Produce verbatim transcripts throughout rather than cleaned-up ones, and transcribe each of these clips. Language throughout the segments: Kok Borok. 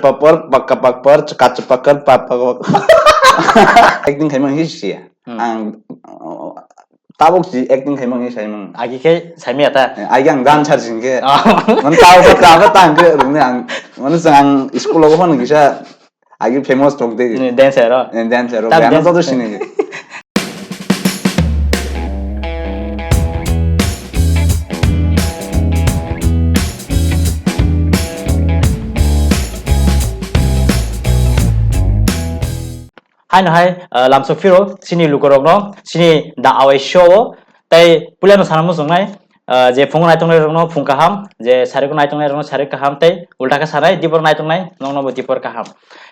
Papar, pakka pakpar, chaka chapakar, papa. Acting khaimang hi siya. Hmm. Ang, uh, tabuk si acting khaimang hi saimang. Agi khe saimaya ta? Eh, agi ang dancer sing khe. Oh. Man tabuk ta, ta, ta ang khe rungni ang, man sang ang school o phano kisa agi famous tong te. Ni dancer ro? Eh, dancer ro. Tam gana dance. Joto sini. Haino hai, ah, lamsok phiro, chini lukorokno, chini The Awai Show o, tei puilano sana muchungnai, ah, je phungo naitongnai rokno phung kaham, je sariko naitongnai rokno sari kaham, tei ulta khe sanai, dipor naitongnai, nokno bo dipor kaham.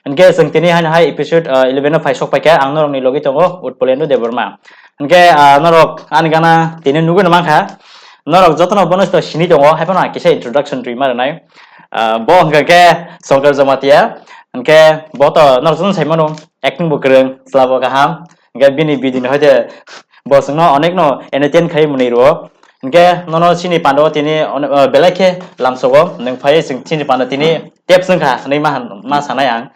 Hinkhe chwng tini haino hai episode, ah, eleven o phai sok paikha, ang norokni logi tongo, Utpolendra Debbarma. Hinkhe, ah, norok ani gana tini nugui no mankha, norok jotono bono sini tongo, haiphano ang kisa introduction twi ma rwnai. Ah, bo hwnkha khe Shankar Jamatia, hinkhe bo to norok jotono sai mano, acting bo kwrwng, chwla bo kaham, hinkhe bini video ni hoite bo chwngno onek no entertain khai mwnwi rwo. Hinkhe nono chini pando tini one-, ah, belai khe lamsogo, nwng phai chwng chini pando tini tep chwngkha hwnwi ma han-, ma sanai ang.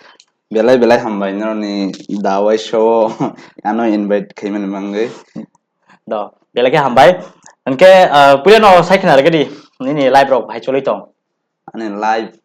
Belai belai hambai norokni The Awai Show o ano invite khaimani bagwi. Do, belai khe hambai. Hinkhe, ah, puilano sai khna rwgwdi, nini life rok bahai choli tong? Ani life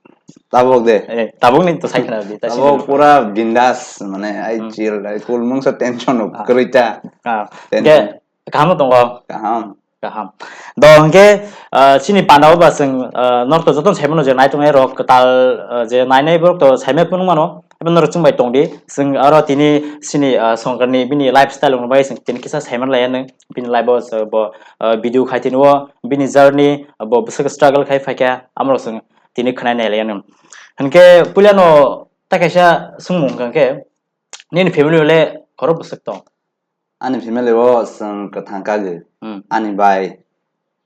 tabuk de. Eh, tabuk ni to sai khna rwdi, ta sini. Tabuk pura bindas, mane, ai Hmm. chill, ai cool, mungsa tension rok Ah. kwrwi ta. Ah, Tension. Hinkhe kaham no tongo? Kaham. Kaham. Do hinkhe, ah, chini panda o ba chwng, ah, norok to jotono sai mano je naitongnai rok kwtal, ah, je nainai borok to sai ma phunuk mano, abo norok chwng bai tong di. Chwng aro tini chini, ah, Shankar ni bini lifestyle rok no bai chwng tini kisa sai man lai anw. Bini life o, ah, bo, ah, video khai tini o bini journey, ah, bo bwswk struggle khai phaikha, amo rok chwng tini khwnai nai lai anw. Hinkhe puila no ta kaisa swngmung hwnkha khe, nini family o le khorok bwswk tong? Ani family o chwng kwthang kagwi. Hmm. Ani bai,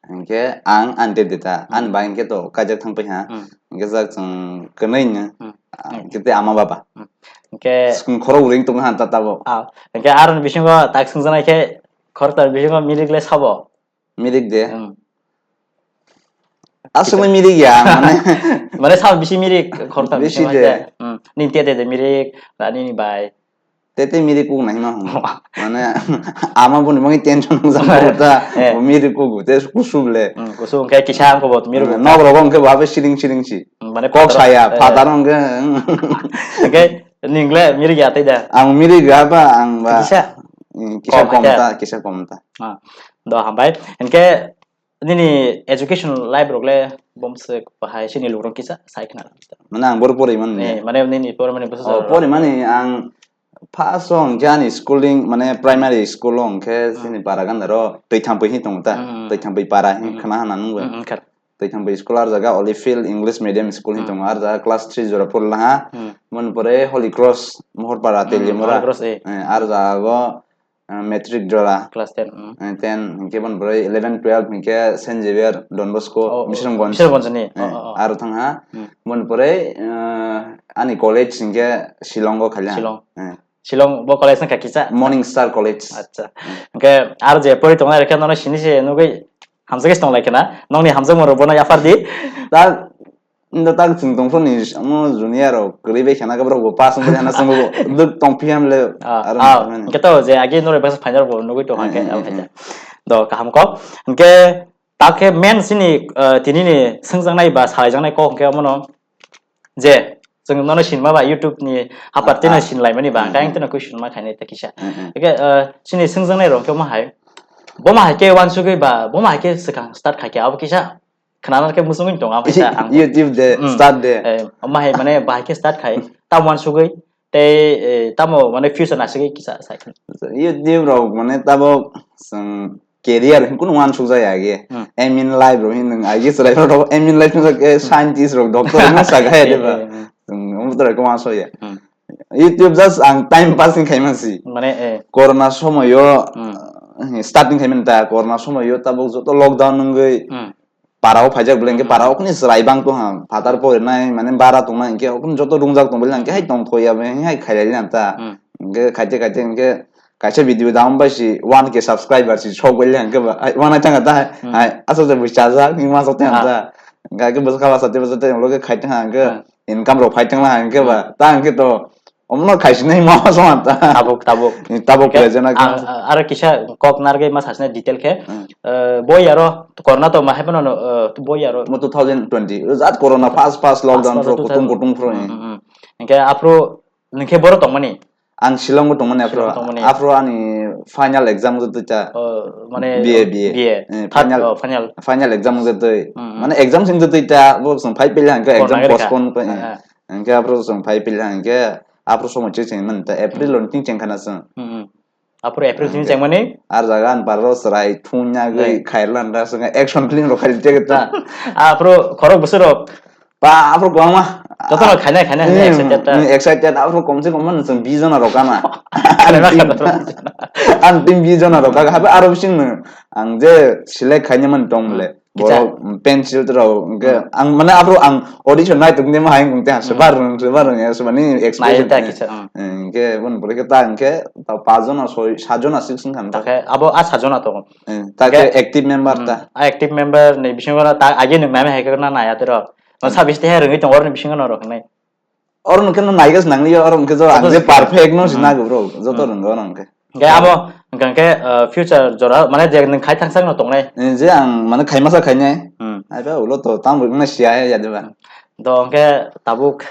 hinkhe ang, ani dede ta. Hmm. Ani bai hinkhe to kaijak thang pai ha. Hmm. Hinkhe jak chwng kwnwi no. Hmm. Ah, Hmm. hinkhe tei ama baba. Hmm. Hinkhe Chwng khorok ring tongo ha ta tabuk. Ah, hinkhe aroni bisingo tak swngjaknai khe khorokta bisingo milik le sabo? Mirik de. Hmm. Aswkno mirik ya, mane. Mane sabo bisi mirik, khorokta bisi bisi de. Hmm. Nini tete de mirik, ra nini bai. Tete mirik kuk nai ma hwn. Mane, ama boni bagwi tension wng jang khorokta. Eh. Mirik kuk, te kusu ble. Hmm, kusu hwnkhe kisa wngkha bo mirik. Hmm, nok rogo hwnkhe bo abe siring siring si. Hmm, mane kok saya, eh, father hwnkhe. Hwnkhe ningle mirik ya tei da. Ang mirik ya ba, ang ba. Kisa. Hmm, kisa kom ta, kisa kom ta. Ah, do hambai. Hwnkhe nini education life rok le bomswk bahai sini lukurok kisa sai khna. Mane ang boro pori mani. Eh, mane nini pori mani bwsa. Oh, pori mani ang first o hwnkhe ani schooling mane primary school o hwnkhe sini para ganda ro Twithangpui hin tongo ta. Hmm. Twithangpui para hin khna hana nungbo. Hmm, hmm, khar. Twithangpui school ar jaga Olive Field English Medium School hin tongo ar jaga class three jora porla ha. Hmm. Mon pore Holy Cross Mohorpara Teliamura. Holy Cross, eh. Eh, ar jaga go ah, matric jora. Class ten, mm. Eh, ten, hinkhe boni pore eleven, twelve hinkhe Saint Xavier, Don Bosco, oh, oh, Misramganj. Misramganj ni. Eh, oh, oh, oh. Aro thang ha. Hmm. Boni pore, eh, ani college hinkhe Shillong o khalia. Shillong. Eh. Shillong bo college wngkha kisa? Morning Star College. Acha. Hmm. Hinkhe aro je pori tongnai rokhe nono sini se nugui hamjakhe tong lai khna. Nokni hamjakmung rok bono yaphar di. Ta Ndo tak chwng tongphuru ni omo junior rok kwrwi bai khana borok bo pass wngwi hana chwngbo duk tong phiya mle. Ah, aro ah, hwnwi. Hwnkhe to je agi norok baksa final bo nugui tong hwnkhe, eh, eh, abo eh, hai eh. Do kaham kok. Hwnkhe takhe main sini, eh, tini ni swngjaknai ba salaijaknai kok hwnkhe omono je chwng nono sinma ba YouTube ni hapar tino sinlaimani ba hwnkhe ang tino question ma khainai ta kisa. Eh, eh. Hwnkhe, eh, sini swngjaknai rok hwnkhe omo hai. Bo ma hai khe uansugui ba bo ma hai khe swkang start khaikhe abo kisa. Khna khe muchungwi tongo, ang kisa ang. YouTube de, mm, start de. Eh, omo hai mane bahai khe start khai, tamo uansugwi, tei, eh, tamo mane future naisugwi kisa sai khe. YouTube rok mane tabuk chwng career hin kunu uansuk jaya age. Hmm. Aim in life rok hin nwng I A S chwrai rok aim in life nwng scientist rok, doctor nwng sa khe de ba. Eh, eh, eh. Chwng omo torai khe uansuk ya. Hmm. YouTube just ang time passing khai mansi. Mane, eh. Corona somoyo, hmm, starting khai manta, corona somoyo tabuk joto lockdown wngwi. Hmm. Para o phaijak bwle hwnkhe para o khuni chwrai bang tong ha, phatar porinai mane bara tongnai hwnkhe o khuni joto rungjak tong bwle hwnkhe hai tong thoi ya hai khailai lanta. Hmm. Hwnkhe khaite khaite hwnkhe kaisa video dam bai si one K subscriber si sok bwle hwnkhe ba hai wana changa ta hai, hmm, hai asa je bui chajak ni ma sok ta. Ah. Hwnkhe bwsa kha basa te bwsa te loge khaite hwnkhe. Hmm. income rok phai tongla hwnkhe ba, ta hwnkhe to omono khaisinai ma sama ta. Tabuk, tabuk. Tabuk Hwnkhe khlai jana ang, khe. Aro kisa kok narwgwi ma sasina detail khe. Hmm. Eh, boi aro corona to ma hai phano, eh, boi aro. Mo two thousand twenty, jat corona first, first lockdown First phro, two thousand. Kutung kutung phro. Hmm, hmm, hmm. Hwnkhe aphro, nwng khe boro tongmani? Ang Shillong o tongmani aphro. Shillong o tongmani. Aphro ani final exam wngtwi ta. Oh, mane, B A, oh, B A. B A. Eh, Third, final, oh, final. Final exam wngtwi. Hmm, hmm. Mane exam wngtwi ta, bo chwng phai pili hwnkhe Corona exam gari kha. Postpone khe. Ah, ah. Hwnkhe aphro chwng phai pili hwnkhe aphro somoi chwng chengmani ta. April Hmm. o chwng chengkhana chwng. Hmm, hmm. Aphro April sini Hwnkhe chengmani? Ar jaga ang paro chwrai thung nyagwi Right. khairlan da chwng action film rok khaidi ta. Aphro khorok bwswk rok? Ba, aphro kwbangma. Jotono khainai, khainai, khainai, Hmm, excited ta. Hmm, excited. Aphro komse kom mano chwng bish jona rok kana. Khainai, khainai. Ang team bish jona rok ka. Habai aro bising no ang je select khainai man tong bole. Hmm. Kicha. Borok, mm, pencil rok, hwnkhe Hmm. ang mane aphro ang audition nai tongde ma hai wngte ha, Hmm. swbar rwng, swbar rwng, ya, swbani Nai expression, ta eh. Kicha, hmm. Eh, hwnkhe, boni pore khe ta hwnkhe, ta pas jona, soi, sat jona sik swng kha ta. Takhe abo a sat jona to. Eh, ta Hwnkhe, khe active member hmm, ta. A active member ni bisingo ta age nwng nai hai khe na naya tero. Hmm. Sa bisti hai rwngwi tongo, oroni bisingo no rok nai. Oro hwnkhe no naigas nangliya, oro hwnkhe jo ang Joto je se perfect no se Hmm. nago bro, joto Hmm. rwngo oro hwnkhe. Hwnkhe abo, hwnkhe, hwnkhe, uh, future jora, mane je nwng khai thangsa no tongnai. Eh, je ang mane khaimasa khainai. Hmm. Ai ba ulo to tamo wngna siya ya de ba. Do hwnkhe tabuk,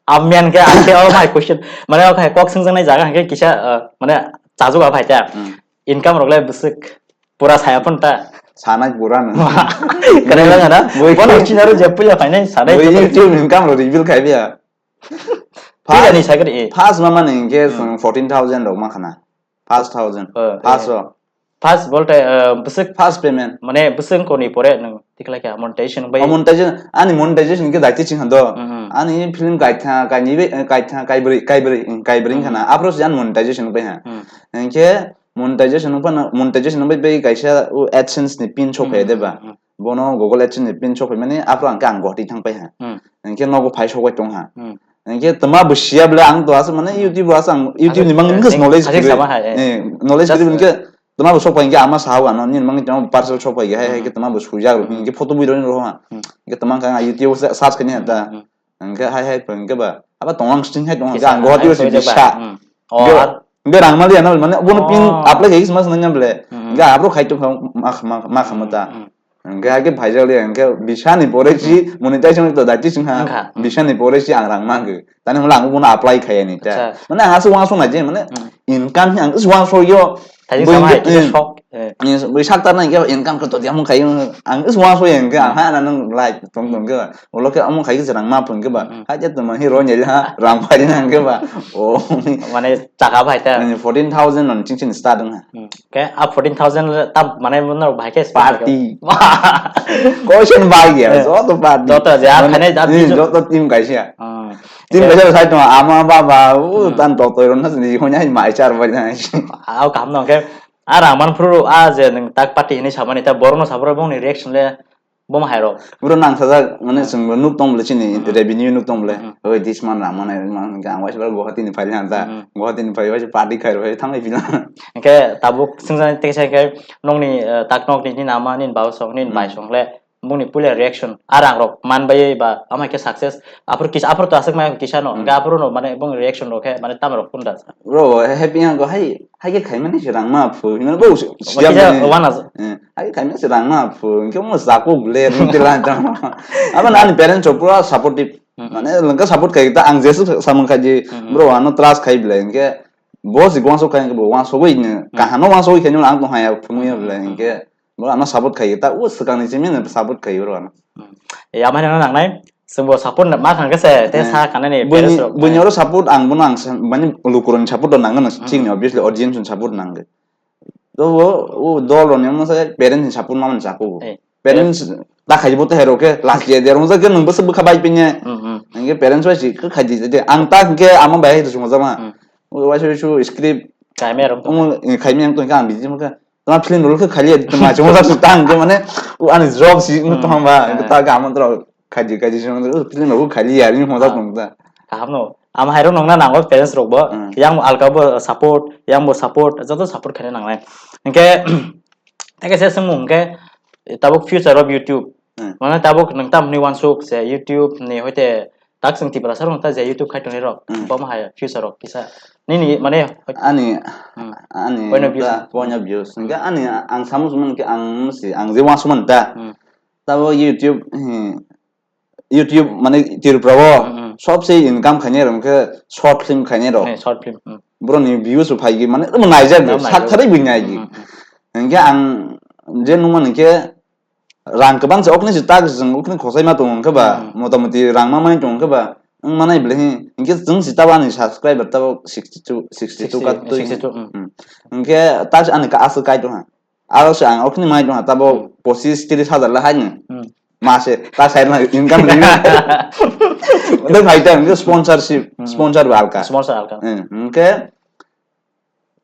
amyan khe ang khe oro hai question, mane o khai kok swngjaknai jaga hwnkhe kisa, uh, mane chajuk a phai ta. Hmm. Income rok le bwswk pura saya phon ta. Sanai pura no. Kwrwi lang na? Boi Bono YouTube. Chinaro je puila phainai sanai Boi YouTube income rok reveal khai biya. Pila ni First, sakri, eh. First ma mani hwnkhe Hmm. chwng fourteen thousand rok ma khana. First thousand. Oh, First eh. Rok. First bolte, eh, bwswk First payment. Mane bwswk koni pore nwng tikla khe monetization bai. Oh, monetization, ani monetization hwnkhe daiti ching hando. Mhm. Ani film kaitha, kaini bai, eh, kaitha, kaibrwi, kaibrwi, mm, kaibrwi Mhm. khana. Aphro se ani monetization bai ha. Hmm. Hwnkhe monetization bai, monetization bai bai kaisa o AdSense ni pin sok phai Hmm, de ba. Hmm, hmm. Bono Google AdSense ni pin sok phai mani aphro ang khe ang Guwahati thang pai ha. Hmm. Hwnkhe nogo phai sok bai tong ha. Hmm. Hwnkhe twma bo siya bwle ang to aswk mane Hmm. YouTube o aswk ang YouTube ni Aswk, mangi eh, knowledge aswk kwrwi. Sama hai, eh. Eh, knowledge Just, kwrwi eh, hwnkhe twma bo sok phai hwnkhe ama sao ano nini mangi twma parcel sok phai hai hai Hmm. khe twma bo sujak rw Hmm. hwnkhe photo bui rw rw ha. Hmm. Hwnkhe twma khe ang YouTube o search khaini ha ta. Hmm, hmm. Hwnkhe hai hai hwnkhe ba abo tong ang sting hai tong hwnkhe Kisa ang Guwahati o hai se soi de ba. Bisa. Hmm. Oh, Hwnkhe ar- Hwnkhe rang maliya na mane bono pin Oh. apply khai sma swnang bwle. Hmm. Hwnkhe abro khai tong kha ma kha ma kha ma ta. Hmm. Hwnkhe hakhe phaijak le hwnkhe bisani pore si Hmm. monetization to daiti sing ha. Wngkha. Hmm. Bisani pore si ang rang mangkhe. Tani hwnle ang bono apply khai ani ta. Acha. Mane ang aswk uansuk nai je mane Hmm. income ni ang aswk uansuk yo. Thaijak Bui sama hai hwnkhe, kisa eh, sok, eh. eh, bui sak tarna hwnkhe income khe to diamung khai ang aswk uansuk ya hwnkhe ang Hmm. ha na nang life tong tong khe. Ulo khe omo khai khe rang ma phun khe ba. Hmm. Hai je tongma hi ro nyali ha rang phai nang khe ba. Oh. Mane chaka bai ta. Mane fourteen thousand on ching ching start wng ha. Hmm. Ke a fourteen thousand le tam mane bono bai khe spend Party. Question bai ya, Eh. joto party. Joto je, a Mane, khane, a eh, bisu- joto team kaisa. Hmm. Team Ke- kaisa sai tong ama baba, u Hmm. tan to to ron na ni honya mai char bai na. A kam no ke a rang man phuru a je nang tak party ni samani ta borno sabro bongni reaction le Bo ma hai rok. Bro nang sajak, mane Hmm. chwng nuk tong bole chini Hmm. revenue nuk tong bole. Hmm. Oi, this man rang mane, man, ang waisa Guwahati ni phai han ta. Hmm. Guwahati ni phai waisa party khai rok, thang lai pila. Hwnkhe tabuk swngjani tei sai khe nokni, eh, tak nokni, nini ama, nini baba song, nini Hmm. bai song le, bongni puila reaction, a rang rok man bai ba, ama khe success, aphuru kisa, aphuru to aswk ma kisa no, Hmm. hwnkhe aphuru no, mane, bongni reaction rok khe, mane, tamo rok kunda. Bro, happy ang ko hai, hai khe khaimani se rang ma phu, hinmani bo Omo siya kisa mani. Wana. Eh, hai khaimani se rang ma phu, hingke mo sako gle, rung tila jang. Abo nani parents rok pura supportive. Hmm. Mane, lengka support khai ta ang jesu samung khai di, Hmm. bro, ano trust khai bile, hingke bo si gwang sok khai, bo gwang sok wi ne, Hmm. kahano gwang sok wi khai no ang tong haya phunui ya bile, Hmm. hingke bo ano support khai ta, o swkang ni simi ne support khai bro ano. Hmm. Ya, mane no nangnai. Chwngbo support ma kha khe se, te Eh, sa kanani buini, parents rok, buini eh. Oro support ang bono ang sa-, mane lukurokni support rok nangano, Hmm. thikni obviously audience ni support nango. To bo, o dol rokni omo se parents ni support ma mani chakhugo. Eh. Parents ta khai bo ta hero khe last year der mo khe nwng bwswk bwkha bai pinya. Hmm, hmm. Hingke parents bai si khe khai di de. Ang ta hingke ama bai hai rwchung jama. Hmm. O waisa waisa script. Kaimai rok. Omo, eh, khaimai ang to hingke ang biji mo khe. Tama film role khe khali adi tama chuma sak tang khe mane o ani job si no Hmm. tong ba Ah. ta ga amon tro khaji khaji si no film role khali ya ni hoda Ah. tong ta. Kaham no. Am hairo nongna nango parents rok bo. Hmm. Yang alka bo support, yang bo support, joto support khaina nangnai. Hingke teke se sengmung hingke tabuk future of YouTube. Hmm. Mane tabuk nang tam ni wansuk se YouTube ni hoite tak chwng Tiprasa rok ta je YouTube khai tongnai rok, Hmm. boma hai future rok kisa nini mane Ani, Hmm. ani Point of view ta sa. Point of view. Hingke ani ang samo sumon ke ang si, ang je wasumon ta. Hmm. Tabo YouTube, hmm, YouTube mane Tripura o Hmm, hmm. sobse income khainai rok ke short film khainai rok. Eh, short film. Hmm. Bro ni views phai gi mane mo naijak Nam sak naijak. Thari bui nai gi. Hmm, hmm. Hingke ang je nungmani ke rang kwbang se okni se tak jeng okni khosai ma tongo hingke ba Hmm. motamoti rang ma mai tongo hingke ba wng manai bele hi hingke jeng si tabo ani subscriber tabo sixty two, sixty two Sixty, ka twi. Sixty two, hmm. Hmm. Hingke tak ani ka aswk kai tongha. Aro se ang okni mai tongha tabo Hmm. Pochis tris hajar la haino. Hmm. Mase ta sai na income ri. Doi phai ta hingke sponsorship, Hmm. sponsor ba alka. Sponsor alka. Hmm. Hingke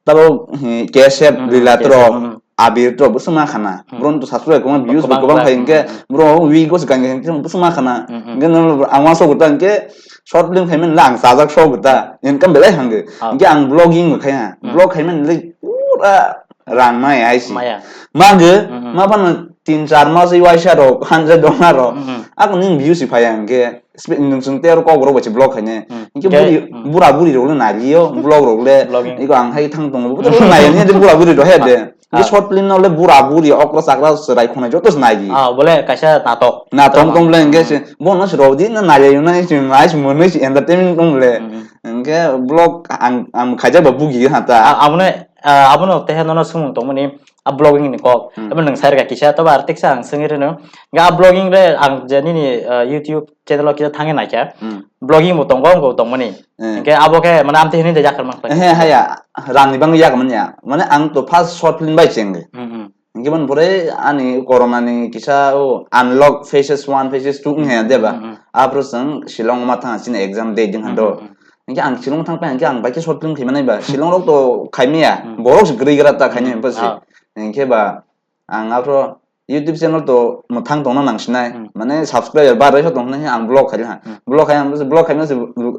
tabo, hmm, K S F Hmm, Lila K S F, tro, hmm. Abir tro, bwswk ma khana. Hmm. Bron to subscribe kwbang views Kwbang kwbang kwbang, phai hingke hmm, hmm. Bro wi go se kang hingke bwswk ma khana. Hmm, hmm. Hingke no ang ma sok ta hingke short film khai men lang sajak sok ta. Income belai hange. Ah. Hingke ang vlogging bo khai ha. Hmm. Vlog khai men le pura rang mai ai si. Maya. Mangge, Hmm, hmm. Ma phano tin char mas i waisa rok, hanjak dona rok. Hmm, hmm. Ako ning views si phai hingke. Spe-, nwng chwng tei oro kok rok bai se vlog khainai. Hmm. Hinkhe Hinkhe, buri, hmm. Bura buri rok le nai liyo, vlog rok le. Vlogging. Iko ang hai thang tongo, bo to nai ya, ni bura buri rok he de. Ah. Hinkhe short film no le bura buri, okra chakra, chwrai khonai joto se nai di. Ah, bole kaisa natok. Natok tong le hinkhe se, Hmm. Bo no se rodi na nai ya, na se nai se, mo nai se entertainment tong le. Hmm. Hinkhe vlog ang, ang khaijak ba bugi ha ta. Ah, amone, ah, abono tehe nono sumung tongmani, a vlogging ni kok. Hmm. Abo nwng sai rwkha kisa, tobo ar teksa ang swngwi rwno. Ga vlogging re ang je nini, ah, YouTube channel o kisa thangwi naikha. Hmm. Vlogging bo tongo, wngkha bo tongmani. Hmm. Hinkhe abo khe mane amtwi hwnwi de yakar man khlai. He, haya, rang ni bangwi yak man ya. Mane ang to first short film bai chengwi. Hmm, hmm. Hinkhe man pore ani corona ni kisa o unlock phases one, phases two wngya de ba. Hmm, hmm. Aphuru chwng Shillong ma thang chini exam date ding Hmm, hando. Hmm, hmm. Hinkhe ang Shillong thang pai hinkhe ang bai khe short film khaimani ba. Shillong rok to khaimaya. Hmm. Borok se kwrwi gra ta khainai Hmm. bwse. Ah. Hinkhe ba ang aphuru YouTube channel to mwthang tongna nang sinai. Hmm. Mane subscriber ba raiso tong hinai ang vlog khai ha. Hmm. Vlog khai ang vlog khai mase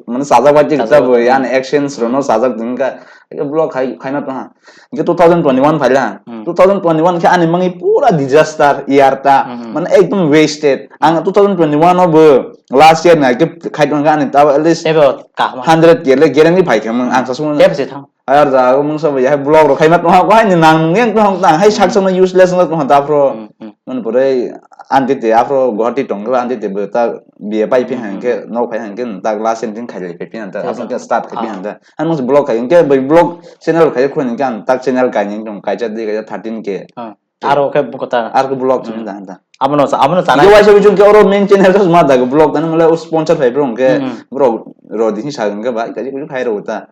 mane sajak bai Sajak bai. Ani action Hmm. rono sajak ding ka vlog khai khai na tong ha. Ke two thousand twenty-one phai la. Hmm. Two thousand twenty-one khe ani mangi pura disaster year ta. Hmm, hmm. Mane ekdom wasted. Ang two thousand twenty-one o bo last year na ke khai tong ani ta at least Ebo kahma. Hundred ke le guarantee phai khe mang ang sa sung. Kep se thang. Ayar ja, mung sa ya vlog ro khai mat ha, ko hai ni nang yang ko hang ta, hai sak Hmm. sa useless na ko ta pro. Hmm, hmm. Man pore anti te afro Guwahati tong, anti te bo ta B A pai phi Hmm, hang hmm. Ke, no phai hang ke, ta class ending khai lai phi hang ta, Yes, afro sir. Ke start khai phi Ah. Hang ta. Ano vlog khai ke, bai vlog channel khai khun ke, ta channel kai ni tong, kai cha di, kai cha thirteen K. Ah. Aro khe buko ta. Ar ke vlog Hmm. channel ta, ta. Abono sa, abono chana. Yo waisa bijung ke oro main channel ta ma da vlog ta, mala sponsor phai bro ke, Hmm. Bro, ro di sa ke ba, kai bijung khai ro ta.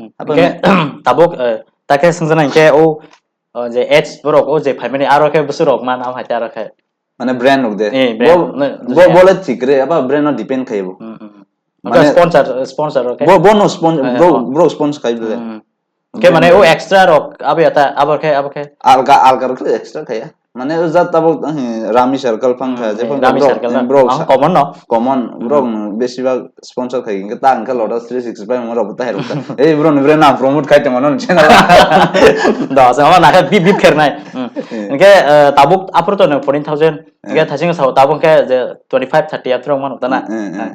Hmm. Apa Hingke, tabuk, eh, ta khe swngjana hingke o, o je ads borok o je phaimani aro khe bwswk rok man am hai aro khe. Mane brand rok de. Eh, brand. Bo, no, bo, ya. Bo le thik re, aba brand no depend khai bo. Hmm, hmm. Mane Mane sponsor, sponsor rok khe. Bo, bo no spon-, Eh, bro, oh. Bro sponsor khai bo de. Hmm. Hingke mane o extra rok abo ya ta, abo khe, abo khe. Alga, alga rok khe extra khai ya. Mane o jat tabuk, eh, Rami circle phang kha, Hmm, je eh, phang Rami bro, circle eh, na. Bro Ang sa-, common no. Common, Hmm. Bro, besi bak sponsor khai, hingke ta hingke Lotus three sixty-five mo rok ta herok ta. Eh, bro, ni bro na promote khai tongma no channel. Da, sa ma na kha bip bip kher nai. Hmm. Eh. Hingke, eh, tabuk apor to no fourteen thousand. Eh. Hingke thasing sa tabuk ke je twenty-five, thirty atrok mano ta na. Eh, eh, eh. Eh.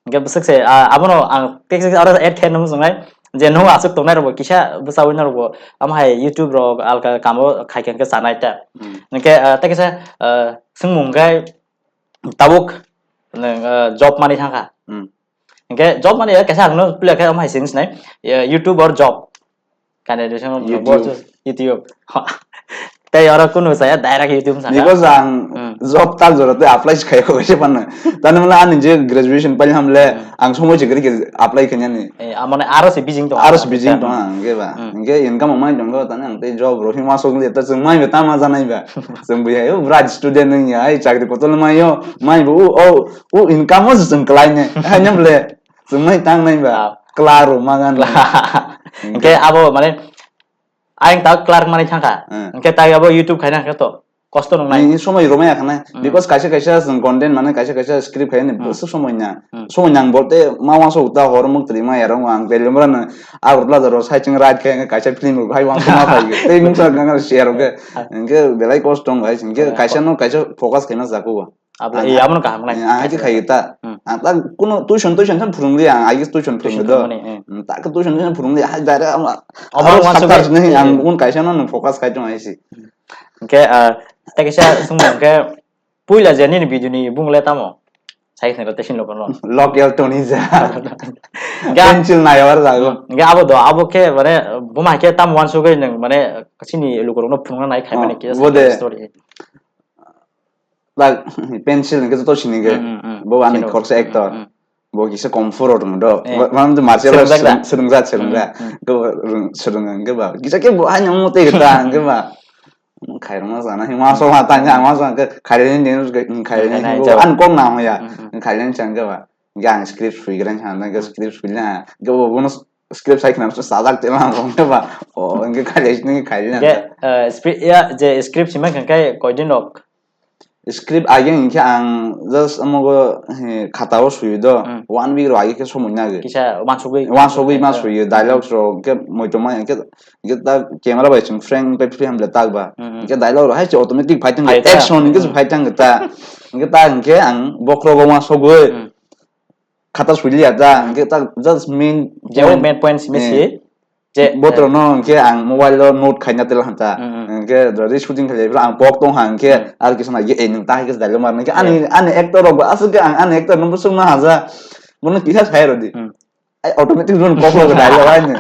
Hingke bwswk se, ah, abono ang tek tek aro add khe nung sungnai. Je no aswk tongnai rok bo kisa bwsa wino rok bo. Am hai YouTube rok alka kamo khai khe chanai ta. Hmm. Hingke, ah, tei kisa, ah, swngmung khe tabuk, nwng, ah, job mani thangkha. Hmm. Hingke job mani ya kaisa ang no pila khe am hai sing sinai, ya, YouTube or job. Kane de song YouTube. Bo YouTube. Tei oro kunu saya direct YouTube saka. Because ang Hmm. Job tal jora tei apply se khai ko se pan. Tani mala ani je graduation pai hamle Hmm. Ang somoi se gari apply kanya ni. Eh, amane aro se bijing tong. Aro se bijing tong ang ge ba. Hmm. Hingke income mai tong go tani ang tei job ro hima sok le ta jeng mai be tama janai ba. Jeng bu ya yo braj student ni ya ai chakri kotol mai yo mai bu o o income o jeng klai ne. Hai nyam le. Jeng mai tang nai ba. Ah. Klaro magan. Hingke abo mane Ayang ta clerk mani thangkha. Hmm. Hingke ta abo YouTube khaina hingke to kosto nung nai. Ni somoi rwmaya khanai. Hmm. Because kaisa kaisa jeng content mane kaisa kaisa script khaini Hmm. Bwswk somoi na. Hmm. Somoi nang bolte ma wansuk ta hor muk twi ma yarong ang belem rano Agartala jaro sai ching ride khe kaisa film rok hai wansuk ma phai. Tei mung sa gangar share rok khe. Ah. Hingke belai kosto nung hai hingke Ah, kaisa ko- no kaisa focus khaina jago. Abla, eh, abono kaham nai. Ang hai khe khai ta. Hmm. Ang ta kuno tuition, tuition sa phurung di ang, agi tuition phurung do. Tuition phurung mani, eh. Hmm, ta khe tuition, tuition phurung di, hai direct ang, omo ang uansugwi, saktar sini ang eh, un kaisa no focus khai tong hai si. Hingke, ah, ta kisa sung hingke, puila je nini video ni bung le tamo? Sai khna ta sin lo kono. Local Tony Jha. Ga- Pencil nai war jago. Hingke abo do, abo khe, mane, buma khe tamo uansugwi nang, mane, chini lukurok no phunukna nai khai mani kisa bode story. Like, pencil hingke joto sini ge. Hmm, hmm, hmm. Bo ani khoroksa actor. Hmm, hmm. Bo kisa kung fu rok tong do. Eh. Bo, bo martial arts swrwngjak da? Swrwngjak, swrwngjak. Hmm, hmm. Go, swrwng hingke ba. Kisa ke bo ani omo tei ta hingke ba. Khairokma sana, hingma so ha tang, hingma so hingke khairokni din, khairokni. Khairokni din, jawab. Ani kok na ya. Hmm, hmm. Khairokni chang ke ba. Hingke ang script sui gran sana, hingke script sui na. Hingke bo bono script sai khna sajak te ma bo hingke ba. O, hingke khairokni khairokni. Hingke, eh, script ya, je script sima hingke koi din rok? Script age hingke ang just omogo, he, khata o suiyo do. Hmm. One week rok age khe somoi nage. Kisa uansugwi. Uansugwi ma suiyo, dialogues rok hingke moitoma hingke, hingke ta camera bai chwng frame bai phri hamle tak ba. Hmm, hmm. Hingke dialogue rok hai se automatic phai tong, phai ta. Action hingke se phai tong ta. Hingke ta hingke ang bokhorogo uansugwi. Hmm. Khata suiliya ta, hingke ta just main point. Main point simi si. Je, botrok no hingke ang mobile o note khaina tela hanta. Mm, mm. Hingke jodi shooting khailai phela ang pok tong ha hingke, mm, ar kisa na ye, eh, nwng ta hai kisa dialogue mar hingke ani, ani actor rok bo aswk ke ang ani actor no bwswk no haja. Bono kisa sai rodi. Mm. Ai automatic run kok rok dialogue ai ni.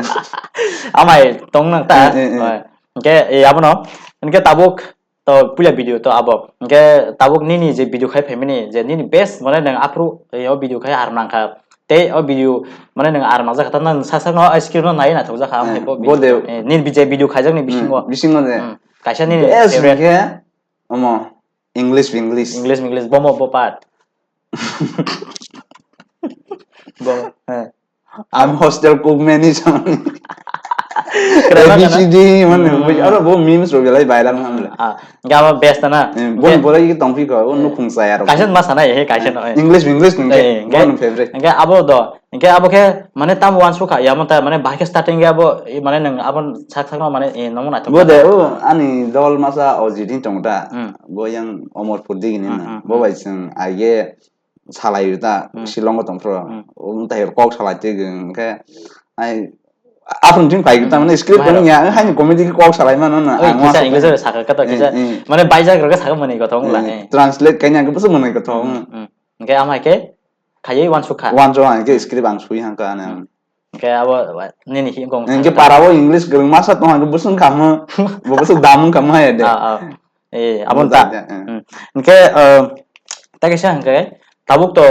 Amai tong nang ta. Eh, eh, eh. Oi. Hingke, eh, abono, hingke tabuk to puila video to abo. Hingke tabuk nini je video khai phaimani, je nini best, mane nwng aphuru, eh, o video khai ar nangkha. Tei o video, mane nwng ar mangjak kha, ta nwng sa sa no, eh, screen no nai naithok jak kha, eh, ang bo video. Bo de. Eh, nini je video khaijak ni bisingo. Hmm, bisingo de. Hmm. Kaisa nini best favorite. Hingke, omo, English, English. English, English, bomo, bo part. Bo, eh. I'm hostel cook many song. Kerana, A B C D, kerana. Mane, hmm, hmm. Aro bo memes rok belai viral nang le. Ah, hingke abo best na. Eh, bo hingke bo lagi tongphi ko, bo, eh, nukhung saya rok. Kaisa ma sana, eh, kaisa no, eh. English, English nungke, eh, bo hingke, nung favorite. Hingke abo do, hingke abo khe, mane tamo uansukha, ya mo ta, mane bahai khe starting ge abo, eh, mane nwng abo sak sak no, mane, eh, nomo naithok. Bo de, o, ani dol masa o jidin tong ta. Hmm. Bo yang Omorpur digini na. Hmm, hmm, hmm. Bo bai chwng aige salai ta, hmm, Shillong o tongphuru. Hmm. Um, tai kok salai te geng khe, ai, aphuru thing pai ta, hmm, mane script bahai rok. Ani ya, hai ni comedy kok salai mano na. Oi, ang kisa uansuk English khe. Sakha kata, eh, kisa, eh, mane baijak rok sakha mani kotho wngla, eh, eh. Translate kaina ang bwswk mwnai kotho, hmm, hmm, hmm. Hingke ama hai khe khaiwi uansukha. Uansuk ang khe script ang sui hangkha ani. Hmm. Hingke abo nini hi wngkha. Hingke para o English kwrwng masa tong hangkhe bwswk kamo, bo bwswk dam wngkha mo hai de. Ah, ah. Eh, abo ta. Bo ta, eh. Hmm. Hingke, eh, ta kaisa hingke tabuk to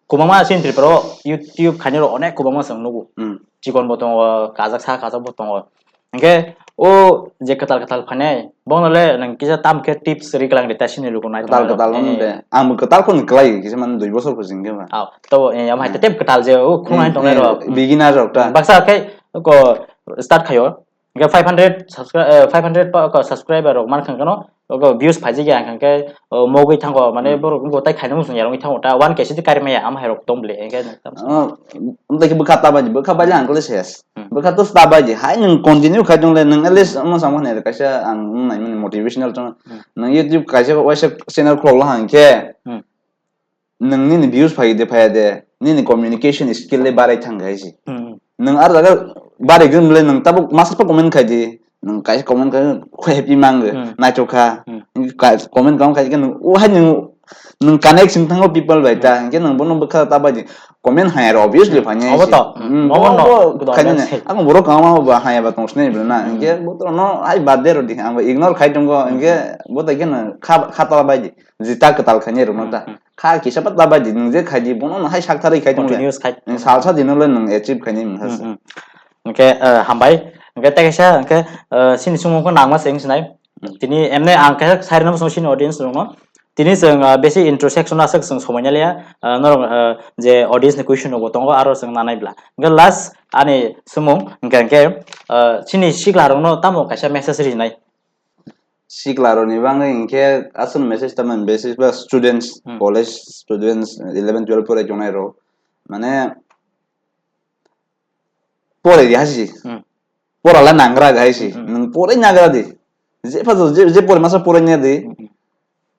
kwbangma chini Tripura o YouTube khainai rok onek kwbangma chwng nugo. Hmm. Chikon bo tongo, kajak sa kajak bo tongo. Hingke o je kwtal kwtal phainai, bono le nwng kisa tam khe tips ri kwlang de ta sini luku nai kwtal kwtal no de. Ang bo kwtal khon kwlai kisa man dui bosor pho jing khe ba. Aw, to, eh, am hai te tep kwtal je o khung hai tongnai rok. Beginner rok ta. Baksa khe ko start khaio. Hingke five hundred subscri-, eh, five hundred pa, ko subscriber rok man khang kano, ko views phaiji ya khang khe, o, mogwi thango, mane, hmm, borok wngkha tai khaina muchung yarwngwi thango ta, one K sidi kari maya, am hai rok tong bole, hingke nwng tam sa. Oh, amtwi khe bwkha ta bai di, bwkha bai le ang khe ses. Hmm. Bwkha to ta bai di, hai nwng continue khai tong le, nwng at least omo samo hwnwi kaisa ang wng nai mani motivational tong. Hmm. Nwng YouTube kaisa waisa channel khulok la hang khe. Hmm. Nwng nini views phai de phai de, nini communication skill le barai thang hai se. Hmm. Nwng ar jaga barai gwn le nwng tabuk masa pa comment khai di, nwng kaisa comment khai khe happy mang, hmm, naithok kha. Hmm. Ka-, comment kam khai khe nwng o hai nwng, nwng connection thango people bai ta, hmm, hingke nwng bono bwkha ta bai di comment hai aro obviously, hmm, phai nai obo se. To, hmm, obo bo no, bo good khai nai. Understanding. Ang borok kama ba hai ba tong sinai bwle na, hmm, hingke bo to no hai bad de rodi, ang ignore khai tongo, hmm, hingke bo tai khe no kha, kha ta bai di, jita kwtal khai nai rok no ta. Hmm, hmm. Kha kisa patla bai di, nwng je khai di, bono no hai sak tharwi khai tong le. Continuous khai. Nwng salsa dino le nwng achieve khai ni mungsa se. Hmm, hmm. Hingke, eh, hambai. Hingke tei kaisa, hingke, eh, sini sumung khe nangma se wng sinai. Hmm. Tini emne ang kaisa sai rwna bwskango sini audience rokno. Tini chwng, eh, basic introduction aswk chwng somai naliya. Eh, norok, eh, je audience ni question rokbo tongo, aro chwng nanai bla. Hingke last ani sumung, hingke, hingke, eh, sini sikla rokno tamo kaisa message rinai. Sikla rokni bagwi hinkhe aswk message tamo basic ba students, hmm, college students, eleven twelve porai tongnai rok, mane, porai di hasi, hmm, pora la nangra ga hasi, hmm, nwng porai nagra di, je pha je, je porai masa porai nya di, hmm,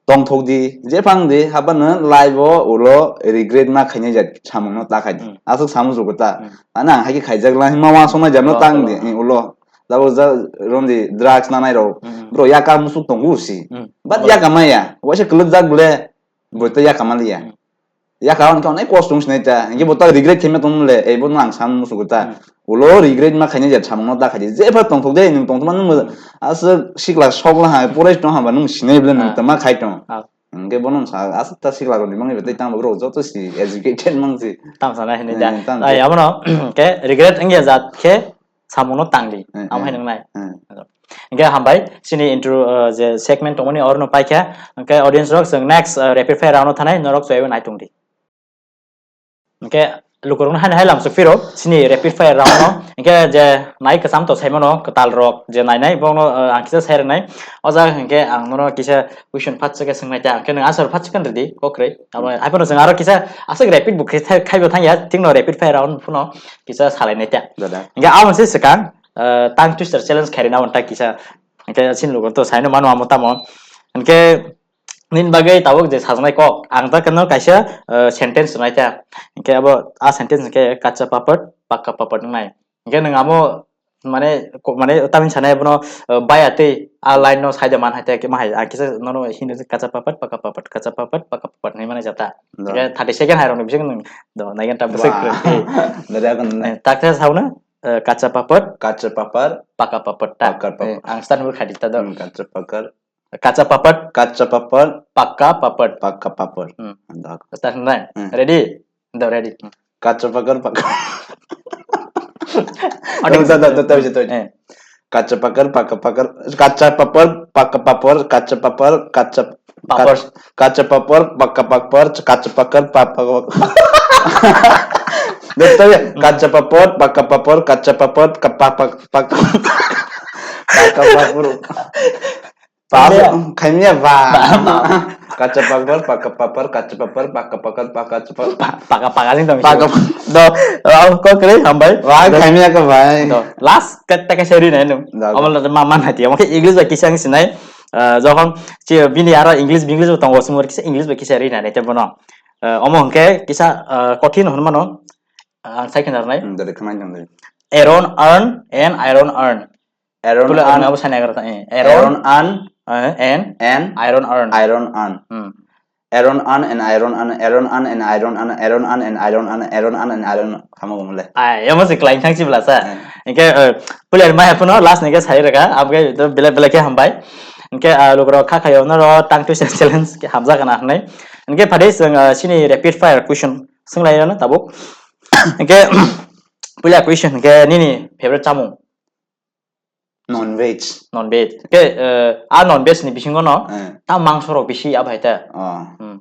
Tongthok di, jephang di, haba no life o ulo regret ma khainai ja samung no ta khai di. Hmm. Aswk samung sugo ta. Hmm. Ani ang hai khe khaijak la, hima wa song nai ja no Wa tang song di, nai. Ulo. Jabo ja ron di drugs nanai rok. Hmm. Bro yaka musuk tongo si. Hmm. But Bro. Yaka maya, waisa kwlwk jak bole, bro to yaka maliya. Hmm. Yaka hwn khe onek kosto wng sinai ta. Hinkhe bo ta regret khaima tong le, ei bo no ang sam musugo ta. Hmm. Ulo regret ma khainai je samung no ta khai di. Jepha tongthok de, nwng tongthok ma nwng mo-, Hmm. Aswk sikla sok la ha, porai tong ha ba nwng sinai bole nwng Ah. Tama khai tong. Ah. Hinkhe bo nwng sa, aswk ta sikla rok ni mangni tei tang bo rok joto si educated mang si. Tam sana hinwi da. Hmm, tam Ai, si. Abono, ke regret wngya jat khe samung no tang di. Hmm, Am hai hmm. Nang nai. Hmm. Hingke hambai, chini intro, uh, je segment tongmani oro no paikha. Hingke audience rok chwng next, uh, rapid fire round o thanai, norok chwaiwi naitung di. Hingke lukurok no haino hai lamsok phiro, chini rapid fire round no. Hingke je nai kwcham to saimano, kwtal rok je nainai, bongno, uh, ang kisa sai rwnai. O jaga hingke ang nono kisa question phat chakhe swngnai ta, hingke nwng answer phat chakhe rwdi, kokrwi. Abo hai phano chwng aro kisa aswk rapid bo khe khai bo thangya, thikno rapid fire round phano kisa salai nai ta. Dada. Hingke abo se swkang, uh, tongue twister challenge khairina wngta kisa. Hingke chini lugo to saino mano amo tamo. Hingke nini bagwi tabuk je sajnai kok, ang ta kano kaisa, uh, sentence rwnai ta. Hingke abo a sentence hingke kacha papad, pakka papad wngnai. Hingke nwng amo mane ko-, mane tamni sanai bono, uh, baya tei a line no side man hai ta khe ma hai, ang kisa nono hino kacha papad, pakka papad, kacha papad, pakka papad hinwi mani jata. Da. Hingke thirty second hai rokni bisingo nwng do naigen ta bwswk Wah. Kwrwi. Dada kon. Eh, tak khe sauna, eh, kacha papad, Kacha papad, pakka papad ta. Pakka papad. Eh, ang start bo khadi ta do. Hmm, kacha pakar. Kacha papad, Kacha papad, pakka papad. Pakka papad. Hmm. Dak. Start nai. Hmm. Ready? Do ready. Kacha pakar, pakka. Audience. Tuh, tuh, tuh, tuh, tuh, tuh. Eh. Kacha pakar, pakka pakar, kacha papar, pakka papar, kacha papar, kacha Papar. Kacha papar, pakka papar, kacha pakar, papa. Betul ya? Hmm. Kacha papar, pakka papar, kacha papar, ka-, pa-, pa-, pakka. Pakka papar. Pas, Iya. Khaimya ba. Ba, ba. Kacha papar, pakka papar, kacha papar, pakka pakar, pakka papar. Pa-, pakka pakka sing tong. Pakka. Do, oh, kok kre, hambai. Wah, Do. Khaimya ka bai. Do, last kata ka seri nai nung. Do. Amal ma, ma nai tiya. Mungkin English ba kisang sinai. Eh, jokhon chi bini aro English, English bo tongo, sumor kisa English bai kisa ri nai te bono. Eh, omo hwnkhe kisa, eh, kothin hwnmano, eh, ang sai khna rwnai. Hmm, dadi khwnai tong dadi. Aaron earn and iron earn. Aaron Pula earn, abo sai nai garta, eh. Aaron Aaron earn eh, and and iron earn. Iron earn. Hmm. Aaron earn and iron earn, Aaron earn and iron earn, Aaron earn and iron earn, Aaron earn and iron earn. Khamo gumle. Ai, emo se klaim thang sibla sa. Hmm. Hwnkhe, eh, player mai haphano last ni khe sai rega, abge to bele bele khe hambai. Hwnkhe, ah, lukurok kha khayo no ro tang twisa challenge khe hamjak gana hwnwi. Hwnkhe phadi chwng, ah, chini rapid fire question swnglairano tabuk. Hwnkhe, puila question hwnkhe nini favorite chamung? Non veg. Non veg. Hwnkhe, eh, a non veg ni bisingo no Eh. Ta mangso rok bisi abai ta. Oh. Hmm.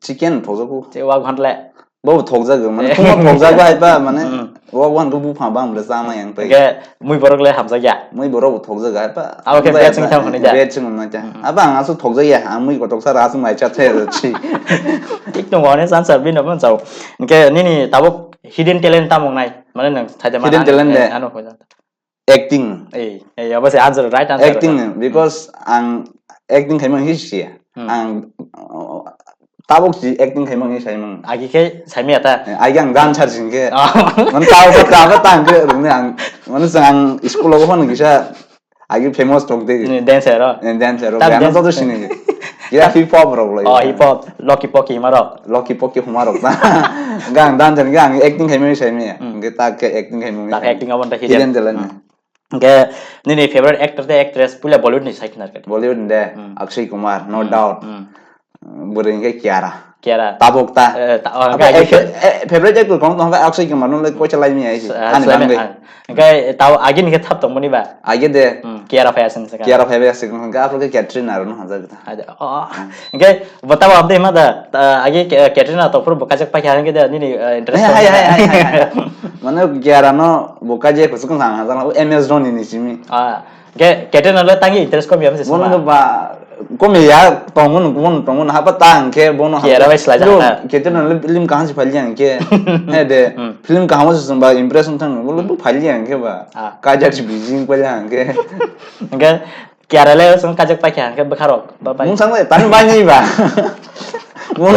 Chicken thokjago. Che wak bhandle. Bo thokjago, mane Eh. Thokma thokjago hai pa, mane Hmm. Wak wan bu pha bang bla chama yang pai. Hwnkhe mui borok le hamjakya. Mui borok bo thokjago hai pa. Abo khe Hamjakya veg wng tang hwnwi da? Veg wng nai ta. Hmm. Abo ang aswk thokjakya, ang mui kotok sa ras mai cha the chi. Tik tongo, honest answer bino phano chao. Hwnkhe nini tabuk hidden talent tamo wngnai? Mane nwng thaide Hidden mana talent eh, de. Ano hoi. Acting. Ei, ei, abo se answer, right answer. Acting, because ang acting khaima hwnwi siya. Hmm. Ang, uh, tabuk si acting khaima hwnwi saimang. Agi khe saimaya ta? Eh, agi ang dancer sing khe. Oh. Mane tao ko tao ko tang khe rungni ang, mane chwng ang school o phano kisa agi famous tong tei. Ni dancer ro? Eh, dancer ro. Tam Gana dance- joto sini. Ya hip hop rok lai. Oh, hip hop. Lucky Pocky hima rok. Lucky Pocky huma rok ta. Gang dan jan gang acting khai mani sai mani. Hmm. Ge ta ke acting khai mani. Ta ke acting abon ta hidden. Hidden talent. Hmm. Ge nini favorite actor te actress pula Bollywood ni sai khinar ke. Bollywood de Hmm. Akshay Kumar, no Hmm. doubt. Hmm. Bwrwi ke Kiara. Kiara. Tabuk ta. Eh, ta-, oh, Apa ga-, actor, eh, favorite actor kong tong Akshay Kumar no le kocha lai mi ai si. Ah, ani so bang ani, be. Ah. Hingke tao agi ni khe thap tongmani ba? Agi de. Hmm, Kiara phai aswk saka. Kiara phai bai aswk hingke aphuru khe Katrina rwno hamjak ta. Ada, oh. Hmm. Hingke bo tabo amtwi hima da, ta, agi Ke-, Katrina to phuru bo kajak paikha hingke da nini, eh, interest Eh, hai, hai, hai, hai, hai. Mane Kiara no bo kajak kusuk kang hamjak M S Dhoni ni simi. Ah, hingke Katrina le tangi interest kom ya mese Bono sima. Ba Komi ya, tongo no, bono tongo no, haba ta hingke bono Kiara hingke. Bai slai Yo, jana. Katrina le lim kaham si phali hingke. He de, Hmm. Film kaham si sumba impression thang, bolo bo phali hingke ba. Ah. Kajak si bijing phali hingke. Hingke, Kiara le song kajak paikha hwnkhe bwkharok ba bai. Mung sangma tani bai nai ba. Mung,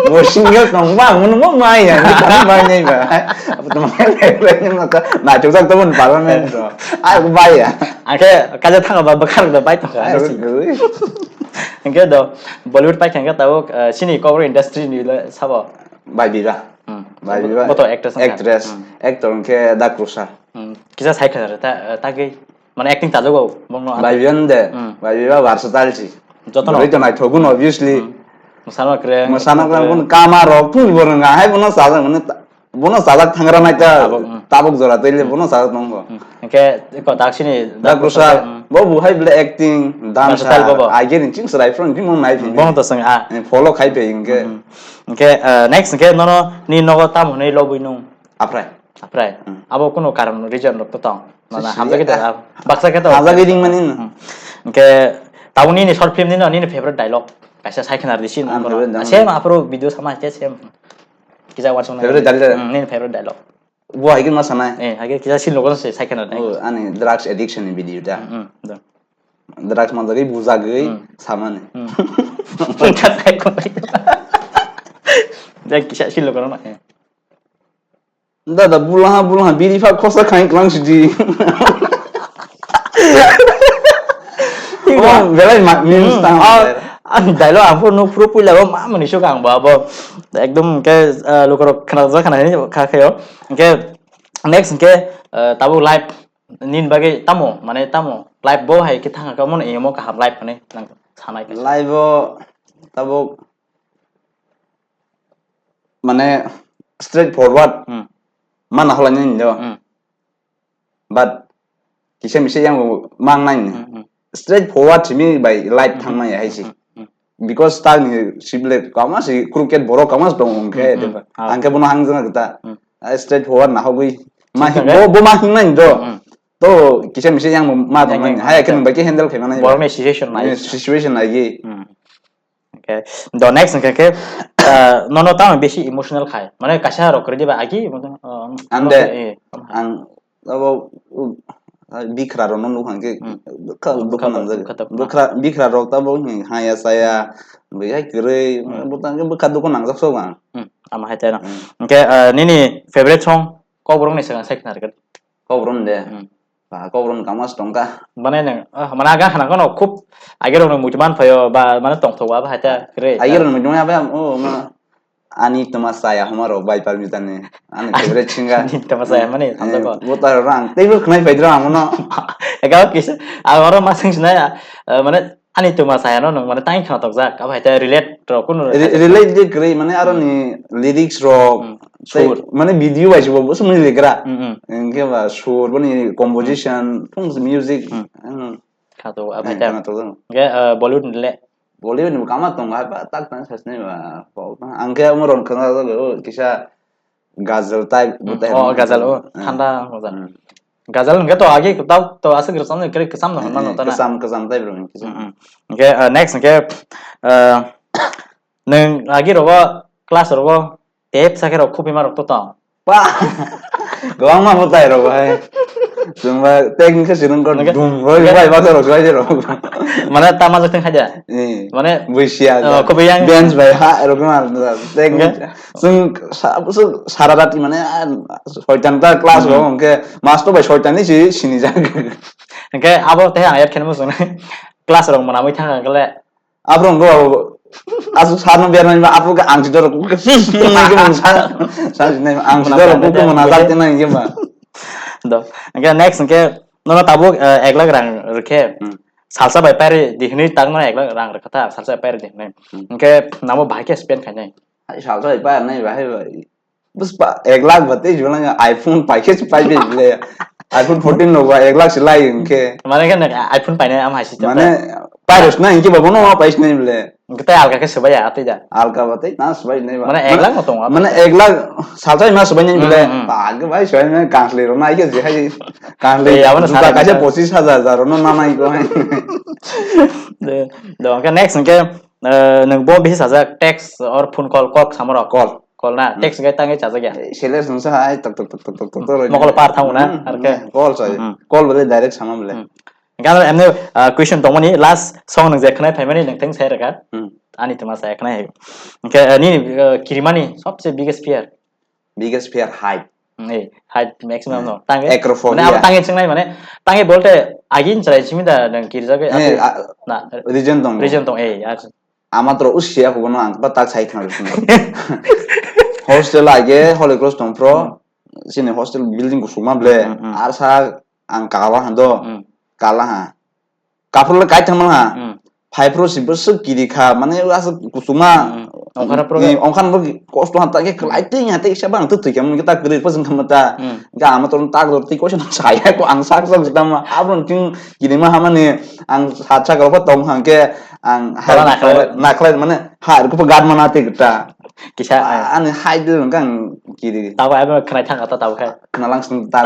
mung single tong ba, mung mo mai ya, tani bai nai ba. Tong na chuk sak tong parliament ro. Ai bai ya. Hwnkhe kajak thang ba bwkharok da bai tong kha. Hwnkhe do Bollywood paikha hwnkhe tabuk, eh, chini Kokborok industry ni le sabo. Bai biba. Hmm. Bai biba. Boto actress wngkha. Actress, hmm, actor hwnkhe Da Krusar. Hmm. Kisa sai khna ta, eh, tagwi. Mane acting chajago bongno. Bai biyan de. Hmm. Bai biba versatile si. Jotono. Bwrwi to naithokgwn obviously. Hmm. Mwsano kwrwng. Mwsano kwrwng, bono kama rok thung bo rwnga hai bono chajak mane ta-, bono chajak thangra nai ta tabuk, hmm, tabuk jora tei le bono chajak tongo. Hmm. Hwnkhe ko daksini Da Krusar, hmm, bo bo hai bole acting, dancer, versatile bo bo. Age ni ching chwrai phone phimung nai phim. Bono to swng a. Eh, follow khai phai hwnkhe. Hmm. Hwnkhe, eh, next hwnkhe nono ni nogo tamo hwnwi lobwi nung? Aphrai. Aphrai. Hmm. Abo kuno karon reason rok to tong. Mana sisi, hamjagwi tong, ah, baksa khe to. Hamjagwi ring mani no. Hmm. Hwnkhe tabuk nini short film nino nini favorite dialogue kaisa sai khna rwdi sin. Ang favorite dialogue. Same aphuru video sama khe same. Kisa uansuk nai. Favorite dialogue? Hmm, nini favorite dialogue. Bo hai khe ma sanai? Eh, hai khe kisa sin logo se sai khna rwdi. Oh, ani drugs addiction ni video da. Hmm, hmm, da. Drugs manjagwi bujagwi, hmm, samani. Hmm. Jai kisa sin logo na. Eh. Dada, bulaha, bulaha, biri pha khosa khain klang sidi. Oh, belai ma-, memes. Hmm, tang ah, belai. Ah, dialogue ang puro nuk puro puila bo ma mani suk ang bo abo. Ekdom ke, ah, lukorok khna ja khna ni kha khayo. Ke next ke, ah, tabuk life nin bagwi tamo, mane tamo life bo hai ke thang ka mon emo kaham life mane nang sanai ka. Life bo tabuk mane straight forward, hmm, mana halai nini do. Hmm. But kisa misa yang mang nai ni. Hmm, hmm. Straight forward simi bai life, hmm, thang nai hai si. Hmm, hmm. Because ta ni sibile kama si crooked borok kama si tong khe, hmm, hmm, de ba. Ah. Ang khe bono hang jana ta. Hmm. Ah, straight forward na hogwi. Ma hi, bo, bo ma hing nai do. Hmm. To kisa misa yang ma tong nai. Hai khe nang bai khe handle khe nai. Borok ni situation nai. Situation nai gi. Hmm. Okay. Do next hwnkhe khe, ah, nono tamo bisi emotional khai? Mane kaisa rok kwrwi diba agi, mane, ah, ang de, eh, ang abo, uh, bikra rok no nukha hwnkhe, hmm, bwkha dukha nangjak. Bwkha dukha. Bwkra, bikra rok tabo hwnkhe haya chaya, bwkha kwrwi, hmm, bwkha dukha nangjak sok ang. Hmm, ama hai teno. Hmm. Hwnkhe, ah, nini favorite song Kokborok ni swkang sai khna rwgwk. Kokborok ni de. Hmm. Ba, Kokborok ni kama se tongkha. Mane nang, ah, mane aga khana kono khub age rok ni muitu man phaio ba mane tongthok ba hai ta kre. Age rok ni muitu man phaio, oh, ma, ani toma saya homa rok bai par mitani. Ani favorite singer. Ani toma saya mani, eh, thamjak ko. Bo ta rang tei bo khnai pai dra amono. Ega kisa, a oro ma sing sinai, eh, mane Ani tuma saya no nung mane tang khna tokjak, abo hai te relate rok kunu re-, relate de kwrwi, mane aro ni lyrics rok, hmm, tei sur, mane video bai se bo, bo se mani legra. Hmm, hmm. Hwnkhe ba sur, boni composition, hmm, thung music, hmm, hmm. Kha to, abo hai te. Khna tokjak. Hwnkhe, uh, Bollywood ni le? Bollywood ni bo kama tongo, hai ba tak tang sasnai ba, pok tang. Ang khe omo rok khna jago, kisa Ghazal type, hmm, bo type oh, no? Ghazal, oh, eh, thanda mojak. Hmm. Ghazal hwnkhe to agi kwtal to aswk rwchapnai kwrwi kwcham no hwnma no tana. Kwcham, kwcham type rw hwnkhe. Hmm, hmm. Hwnkhe, uh, next hwnkhe, uh, nwng agi rogo class rogo tape sakhe rok khupima rok to tong. Pa! Kwbangma mwtai rok hai. Chwng ba tape ni khe swrwng kor dum roi bai ba rok bai rok. Mane tama joteng khaja. Eh, mane, buisiya, oh, kubui yang. Dance bai ha, erokom ar, teng, hwnkhe? Chwng sa-, chwng sara rati mane, ah, soitan ta class, hmm, rok, hwnkhe master bai soitan ni si, sinijak. Hwnkhe abo tei ang yar khe nw muchung nai. Class rok mwnamwi thang kha khe le. Aphuru wngkha abo, aswk sano bermani ba, aphuru khe ang si dorok, sa, sa sinai, ang si dorok, mwnajak tei nai hwnkhe ba. Do, hwnkhe next hwnkhe, nono tabuk, eh, ek lakh rang rwkhe. Hmm. Salsa bai pairi di hwnwi tak no ek lakh rang rwkha ta, salsa bai pairi di hwnwi. Hmm. Hwnkhe namo bahai khe spend khainai? Hai salsa bai pairnai bahai bai. Bus pa ek lakh ba tei jibana iPhone pai khe pai bai bile. iPhone fourteen no ba ek lakh se lai hwnkhe. Mane khe nang iPhone painai am hai si ta. Mane pairosna hwnkhe ba bono ma paisnai bile. Hwnkhe tei alka khe swbai ya tei da. Alka ba tei na swbai nai ba. Mane ek lakh no tongo. Mane ek lakh salsa ma swbai nai bile. Hmm, hmm. Ba ge bai swbai nai kanslei rok nai khe je hai. Kanslei. Ei, abono juta sara kaisa juta. Pochis hajar hajar no na nai ko hai. De, do, hwnkhe next hwnkhe, eh, nwng bo bisi sajak text or phone call, call samo rok. Call. Call na, hmm, text hwnkhe tangwi chajak ya. Eh, sele sungsa hai tok tok tok tok tok tok. Mokolo par thango na, hmm, ar khe. Hmm, call sai. Hmm. Call bole direct sama bole. Hmm. Hingke ano emne, ah, question tongmani last song nung je khwnai phaimani nung theng sai rwkha. Hmm. Ani tuma sai khwnai hai. Hingke, ah, nini, ah, kirimani sobse biggest fear? Biggest fear height. Hmm, eh, height maximum no. Tangke? Acrophobia. Mane abo tangke chengnai mane, tangke bolte agin chwrai simi da nung kirjak ke Eh, abo ah, na, region tong. Region tong, eh, ya. Ama tro usia ko bono ang ta tak sai khna. Hostel age Holy Cross tong pro. Hmm. Sini hostel building kusuma ble. Hmm, hmm. Arsa ang kala hando. Hmm. Kala ha. Kapur le kai thangma ha. Hmm. Phai pro si bwswk kiri kha, mane aswk kusuma. Hmm. Ongkhana pro ni, ongkhana pro kosto ha ta ke klai tei ha tei sa bang tu tui khe mun ta kwrwi pa jeng khamata. Hmm. Ga ama tron tak rw tei koisa na saya ko ang sak sak jeta ma abron ting kiri ma hamani ang sa sak rw tong hang ke ang Bala hai nakhlai. Nakhlai mane ha ko gad mana te geta. Kisa, eh. Ani hai de kang kiri. Tabo abo khwnai thang ata tabo khai. Khwnalang sung ta.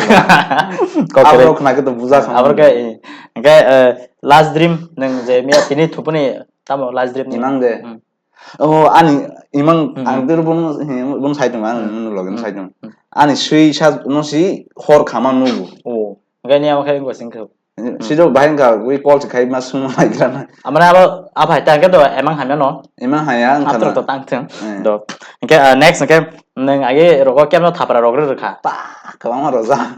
Kokore. Abo khwna ke to buja kham. Abo ke, eh, ke, eh, last dream nung je miya tini thupuni tamo last dream ni. Imang de. Hmm. Oh, ani imang Hmm. ang dir bun, bun sai tong, ang Hmm. bun login Hmm. sai tong. Hmm. Ani sui sa no si hor khama nugu. Oh, ngai ni amo khai ngo sing kho. Hmm. Sido bahai wngkha, wi call se khai ma sung ma lai gra na. Amane abo, aphai ta ke do emang hamya no. Emang haya wngkha Atro na. To tang thung. Eh. Do. Hingke, ah, next hingke nung agi rogo kemno thapra rogri rwkha. Pa, kwbangma roja.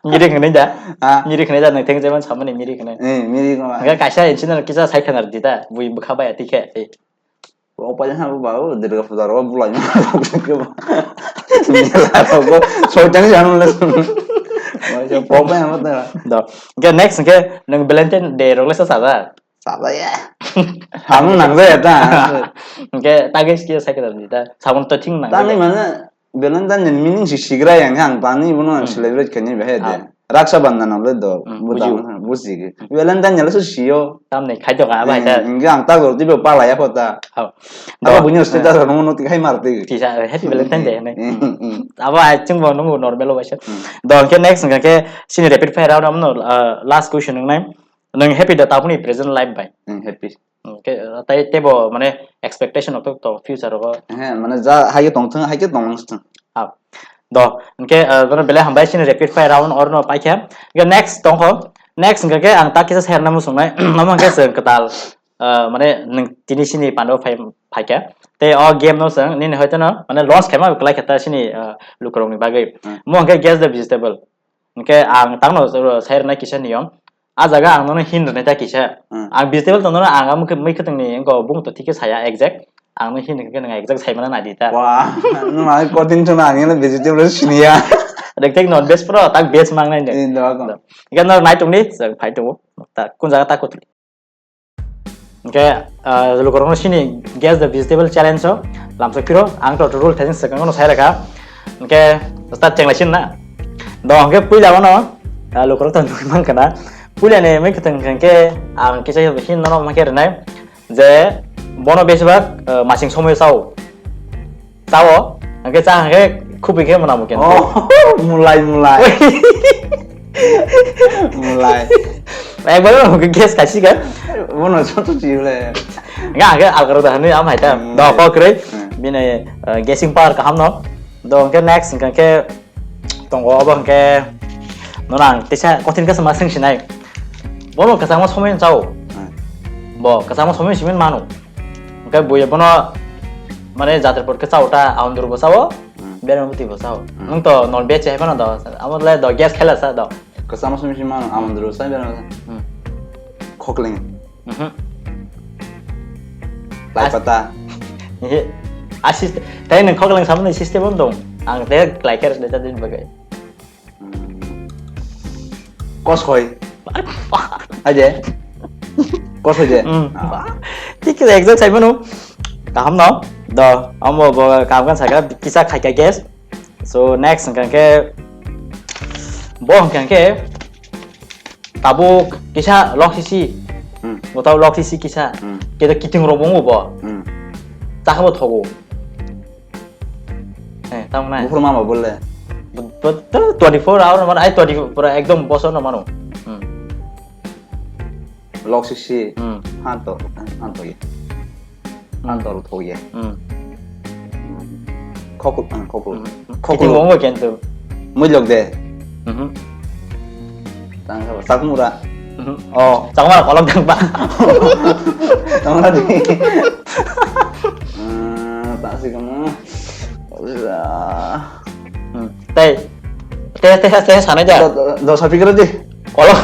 Miri khwnai da. Ha? Miri khwnai da nung theng jeman samani miri khwnai. Eh, miri khwnai. Hingke kaisa engineer kisa sai khwna di da, bui bwkha bai ati khe. Eh. O paina ha ba o Durga puja ro bulai ma. Mela ro go soitang jan le. Wai jo pop ha ma ta. Do. Hingke next hingke nung Valentine Day rok le sa sa da. Sa da ya. Hamu nang ja ya ta. Hingke tagis kisa sai khwna di da. Sabon to thing nang. Tani mane Valentine ni meaning si sigra yang ang tani bono Hmm. celebrate khaini bahai de. Ah. Raksa bandhan le do Hmm, buda bujiu. Buji. Hmm. Valentine le so siyo. Tamni khai to ka bai ta. Hmm, ang ta gor dibe pala ya kota. Hao. Aba Do. Bunyo status no no tikai mar ti. Kisa happy Valentine Day ne. Hmm, hmm. Abo ai chung bo nungu normal o baisa. Hmm. Do ke next ke sini rapid fire round amno, uh, last question nang nai. Nang happy da tapuni present life bai. Hmm, happy. Hingke, uh, tai tebo, mane, expectation of to, to future rogo. He, mane, ja, hai tong thung, hai tong thung. Ah. Do, hingke, uh, dono belai hambai sini rapid fire round orno paikha. Hingke next tongkho. Next hingke ke ang ta kisa share na musungnai. Namo hingke se ketal, uh, mane, nung tini sini pando phai, phaikha. Te o game no seng, nini hoito no, mane, launch khaima belai khata sini, uh, lukurokni bagwi. Hmm. Mo hingke guess the vegetable. Hingke ang tangno sai rwnai kisa niyom. A jaga ang nono hin rwnai ta kisa. Hmm. Ang vegetable tongno ang mui khwtwngni wngkha bung to thike saya exact. Ang no hin hwnkhe nwng exact sai mana nadi ta. Wah, nwng ang kotin chwng ang vegetable siniya. Rek tek non veg pro tak veg mang nai. Indo ako. Hingke no nai tongni phai tongo. Ta kun jaga ta kuthli. Hingke, ah, lukurokno sini guess the vegetable challenge o lamsok phiro ang to rule thajin swkang no sai rwkha. Hingke start chenglai sin na. Do hingke puila bono, ah, lukurok to nugui mankha na. Puila ni mui khwtwng hingke ang kisa hin nono mankhe rwnai je bono besibak, ah, masing somoi sao. Tao, hingke cha hingke khubui khe mwnamo khe. Oh, mulai, mulai. Mulai. Ekbar hingke guess kaisi khe. Bono joto chiyole. Nga hingke algaro da hwnwi am hai ta. Hmm. Do ko kwrwi. Hmm. Bini, eh, guessing power kaham no. Do hingke next hingke khe tongo obo hingke nono ang tisa kothin khe ma swng sinai. Bono kwchangma somoi chao. Hmm. Bo kwchangma somoi simin mano. Hingke buya bono mane jatir por khe chao ta, aondru bo chao, Hmm. berma bwtwi bo chao. Hmm. Nwng to non veg hai phano do, amo le do gas khaila sa do. Kwchama simi simi mano, aondru sa berma. Hmm. Khokling. Mhm. Lai As- pata. Ehe. Asis, tai nwng khokling samani system on dong. Ang te lai kher de ta din bagai. Hmm. Kos khoi. Aje. Kos khoi je. Hmm. Ah. Thik khe exact sai mano. Kaham no. Do, amo bo kaham kan saka kisa khai ka guess. So next hingka khe bo hingka khe tabuk kisa lok sisi. Hmm. Bo tabuk lok sisi kisa. Hmm. Khe kiting rok bo bo. Hmm. Chakha bo thogo. Eh, tamo nai. Buphuru mama bolle. Bo-, bo-, to twenty-four hour no mano, ai twenty-four, pura ekdom bosor no mano. Hmm. Lok sisi. Hmm. Han to, han to ye. Hmm. Han to ro tho ye. Hmm. Khokul, ah, khokul. Hmm. Khokul. Kiting wong ken to. Mui lok de. Mhm. Tang kha, sak mura. Oh, chakma kolok dang ba. Tama di. Ah, tak sih kamu. Hmm. Tei, tei, tei, tei, sana aja. Do, do, dosa pikir aja. Kolok,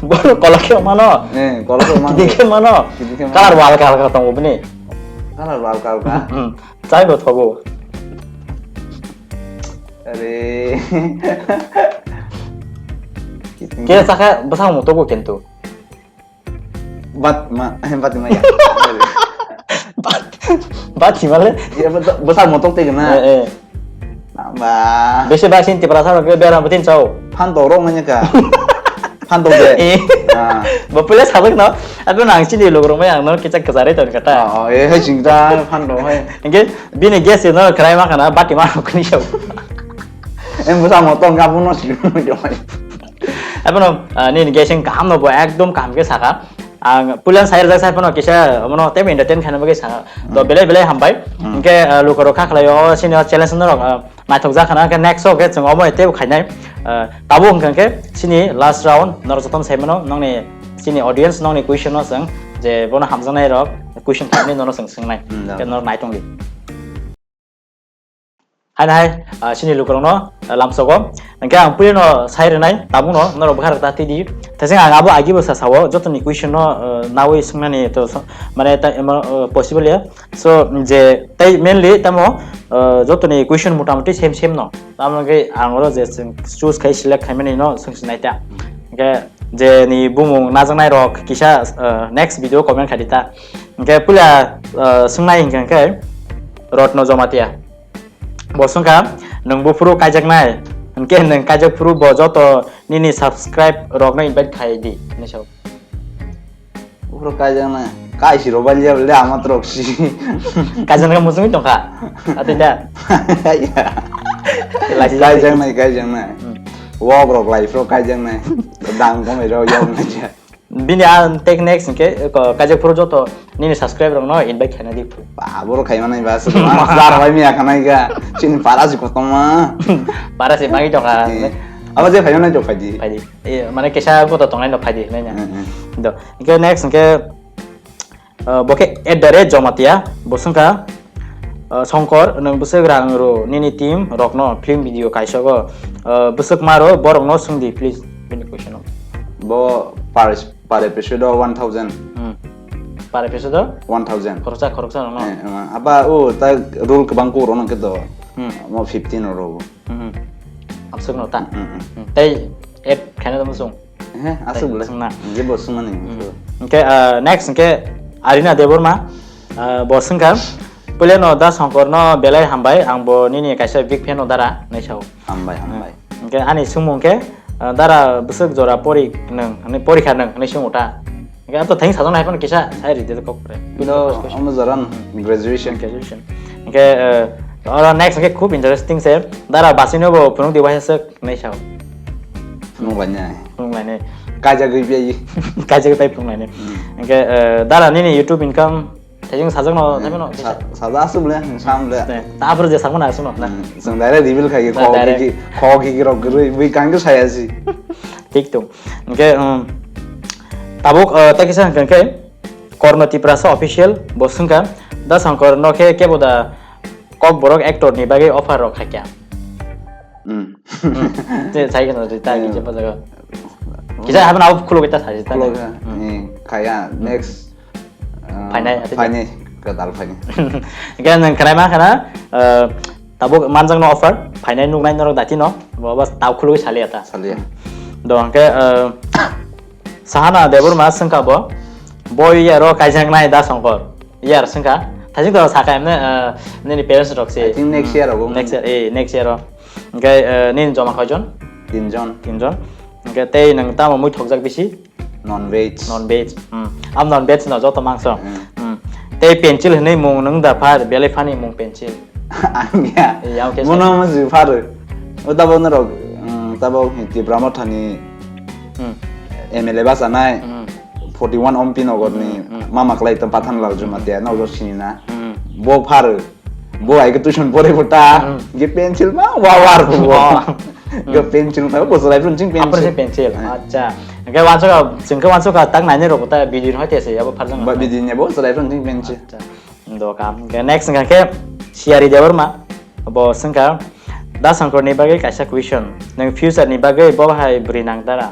boro kolok ke mano. Eh, kolok ke mano. Kidi ke mano. Kidi ke mano. Kalar wal kal kal tong bini. Kalar wal kal ka. Hmm. Chai bo thogo. Are. Ke saka bwsang mo togo kintu. Bat ma, bat ma ya. Bat, bat si male. Ya, bat, bwsang mo tok te na. Eh, eh. Namba. Bese ba sin tipra sa ke bera butin chao. Phan to rong nanya ka. Phan to de. Eh. Ah. Bo pele sabek no. Aku nang sini lo rong yang no kicak kecari ton kata. Oh, eh, hai sing ta phan to hai. Engke bini gas no krai ma kana bati ma kuni chao. Em bwsang mo tong ka buno si mo jomai. Abono, ah, nini guessing kaham no bo ekdom kaham ke saka. Ang pulan sai rajak sai phano kisa mono tei entertain khaina bagwi saka. To Hmm. belai belai hambai. Hmm. Hingke, ah, lukorok kha khlai o sini o challenge norok, ah, naithok jak khana hingke next o khe chwng omo tei khainai. Ah, tabuk hingke hingke sini last round norok jotono sai mano nongni sini audience nongni question no chwng je bono hamjaknai rok question khaimani nono chwng swngnai. Hmm, Hingke norok naitongdi. Hai nai, ah, sini lukurokno, ah, lamsogo. Hingke ang puilano sai rwnai, tabukno norok bwkha rwkta twi di. Thaiching ang abo agi bo sa sao, jotoni question no, ah, nawi swngnani to so, mane ta, emo, ah, possible ya. So, je tei mainly tamo, ah, jotoni question motamuti same same no. Tamo hingke ang oro je chwng choose khai select khaimani no swng sinai ta. Hingke je ni bumung najaknai rok kisa, ah, next video comment khai di ta. Hingke puila, ah, swngnai hingke hingke Rotno Jomatia. Bo swngkha, "Nwng buphuru kaijaknai, hinkhe nwng kaijak phuru bo joto nini subscribe rokno invite khai di," hinwi sao. Buphuru kaijaknai, kaisi rok baliya bole ama trok si. Kaijaknai musungwi tongkha, atwi da? Laisi Kaijaknai, kaijaknai. Hmm. Wok rok lai phuru kaijaknai. Dang komai rok yok nai. Bini a take next hingke, ko, kaijak phuru joto nini subscribe rokno invite khaina di phuru. Ba, borok khaima nai ba, sir, ma, sir, bai miya khanai ga. Chini para si kotorma. Para si magi tongkha. Eh, abo je khaima nai to phaidi. Phaidi. Eh, mane kesa kotor tongnai no phaidi, nai na. Hmm, hmm. Do. Hingke next hingke, eh, bo khe at the rate Jomatia, bo swngkha, eh, Songkor, nwng bwswk rang rw nini team rokno film video kaisogo, eh, bwswk ma rw borokno swngdi please, bini question o. Bo Paris Per episode o one thousand. Hmm. Per episode o? One thousand. Khoroksa, khoroksa no? Eh, eh, aba o ta rule kwbang kok rok no khe do. Hmm. Mo fifteen rok. Hmm. Absuk no ta. Hmm, hmm. Hmm. Tei app khaina tamo sung. He, asuk bole. Sung na. Je bo sung mani. Hmm. Hingke, ah, next hingke Arina Debbarma, ah, bo sungkha. Puile no Da Songkor no belai hambai, ang bo nini kaisa big fan o dara, nai sao. Hambai, hambai. Hingke ani sumung khe, ah, dara bwswk jora pori nwng, hinwi porikha nwng hinwi sumung ta. Hingke ato theng sajak nai phano kisa sai ridi kok pre. No, first question. Omo jora graduation. Graduation. Hingke, eh, oro next hingke khub interesting se, dara basino bo phunuk di waisa swk hinwi sao. Phunuk lainai. Phunuk lainai. Kaijagwi bai. Kaijagwi bai phunuk lainai. Hmm. Hingke, eh, dara nini YouTube income Thaichung sajak no, hmm, thaimano, sa-, sajak aswk le, hmm, sam le. Eh, ta aphuru je sakmano aswk no, na? Hmm, chwng direct reveal khai, na, kok direct. Gigi, kok gigi rok gurui, bui kang khe saya si. Thik tong. Hingke, um, tabuk, uh, ta kisa hingka khe, Korno Tiprasa official, bo swngkha, Da Songkor no khe kebo da Kokborok actor ni bagwi offer rok khaikha. Hmm. Hmm. Te sai kheno ta, hmm, kisa pajago. Kisa habna off khulugwi ta sai ta. Khulugwi, hmm, eh, khaya, hmm, next, uh, phainai, ati phainai, kwtal phainai. Hingke nwng khwnai ma khana, uh, tabuk manjakno offer, phainai nuknai norok daitino, bo bas tau khulugwi saliya ta. Saliya. Do hingke, uh, Sahana Debbarma swngkha bo, bo yaro kaijaknai Da Songkor. Yar swngkha, thaichung to sakha emne, uh, nini parents rok se. I think next, hmm, year rogo. Next year, eh, next year o. Hingke, eh, nini joma koijon? Tinjon. Tinjon. Hingke tei nwng tamo mui thokjak bisi? Non veg. Non veg. Hmm. Am non veg no joto mangso. Hmm. Hmm. Tei pencil hinui mung nwng da phar, belai phani mung pencil. Ang ya. Eh, yang khe mono sa- mo si phar. O tabo norok, hmm, tabo Tipra Mothani, hmm, M L A bachanai. Hmm. Forty one Ompi Nogor ni, hmm, hmm, mama kwlai tong Pathan Lal Jumatia, hmm, nogor sini na. Hmm. Bo phar. Bo hai ke tuition pore bo ta, hmm, ge pencil ma wa war bo. Oh. Ge, hmm, pencil ma bo sorai pun ching pencil. Apa sih pencil? Eh. Acha. Hwnkhe wansukha, chwngkhe wansukha tak nainai rok ta video hoi tese abo pharjang. Ba video ni bo chwrai rok ni benchi. Acha. Do kam. Hwnkhe next hwnkha khe Siyari Debbarma. Bo swngkha, Da Songkor ni bagwi kaisa question. Nwng future ni bagwi bo hai bwrwi nang dara?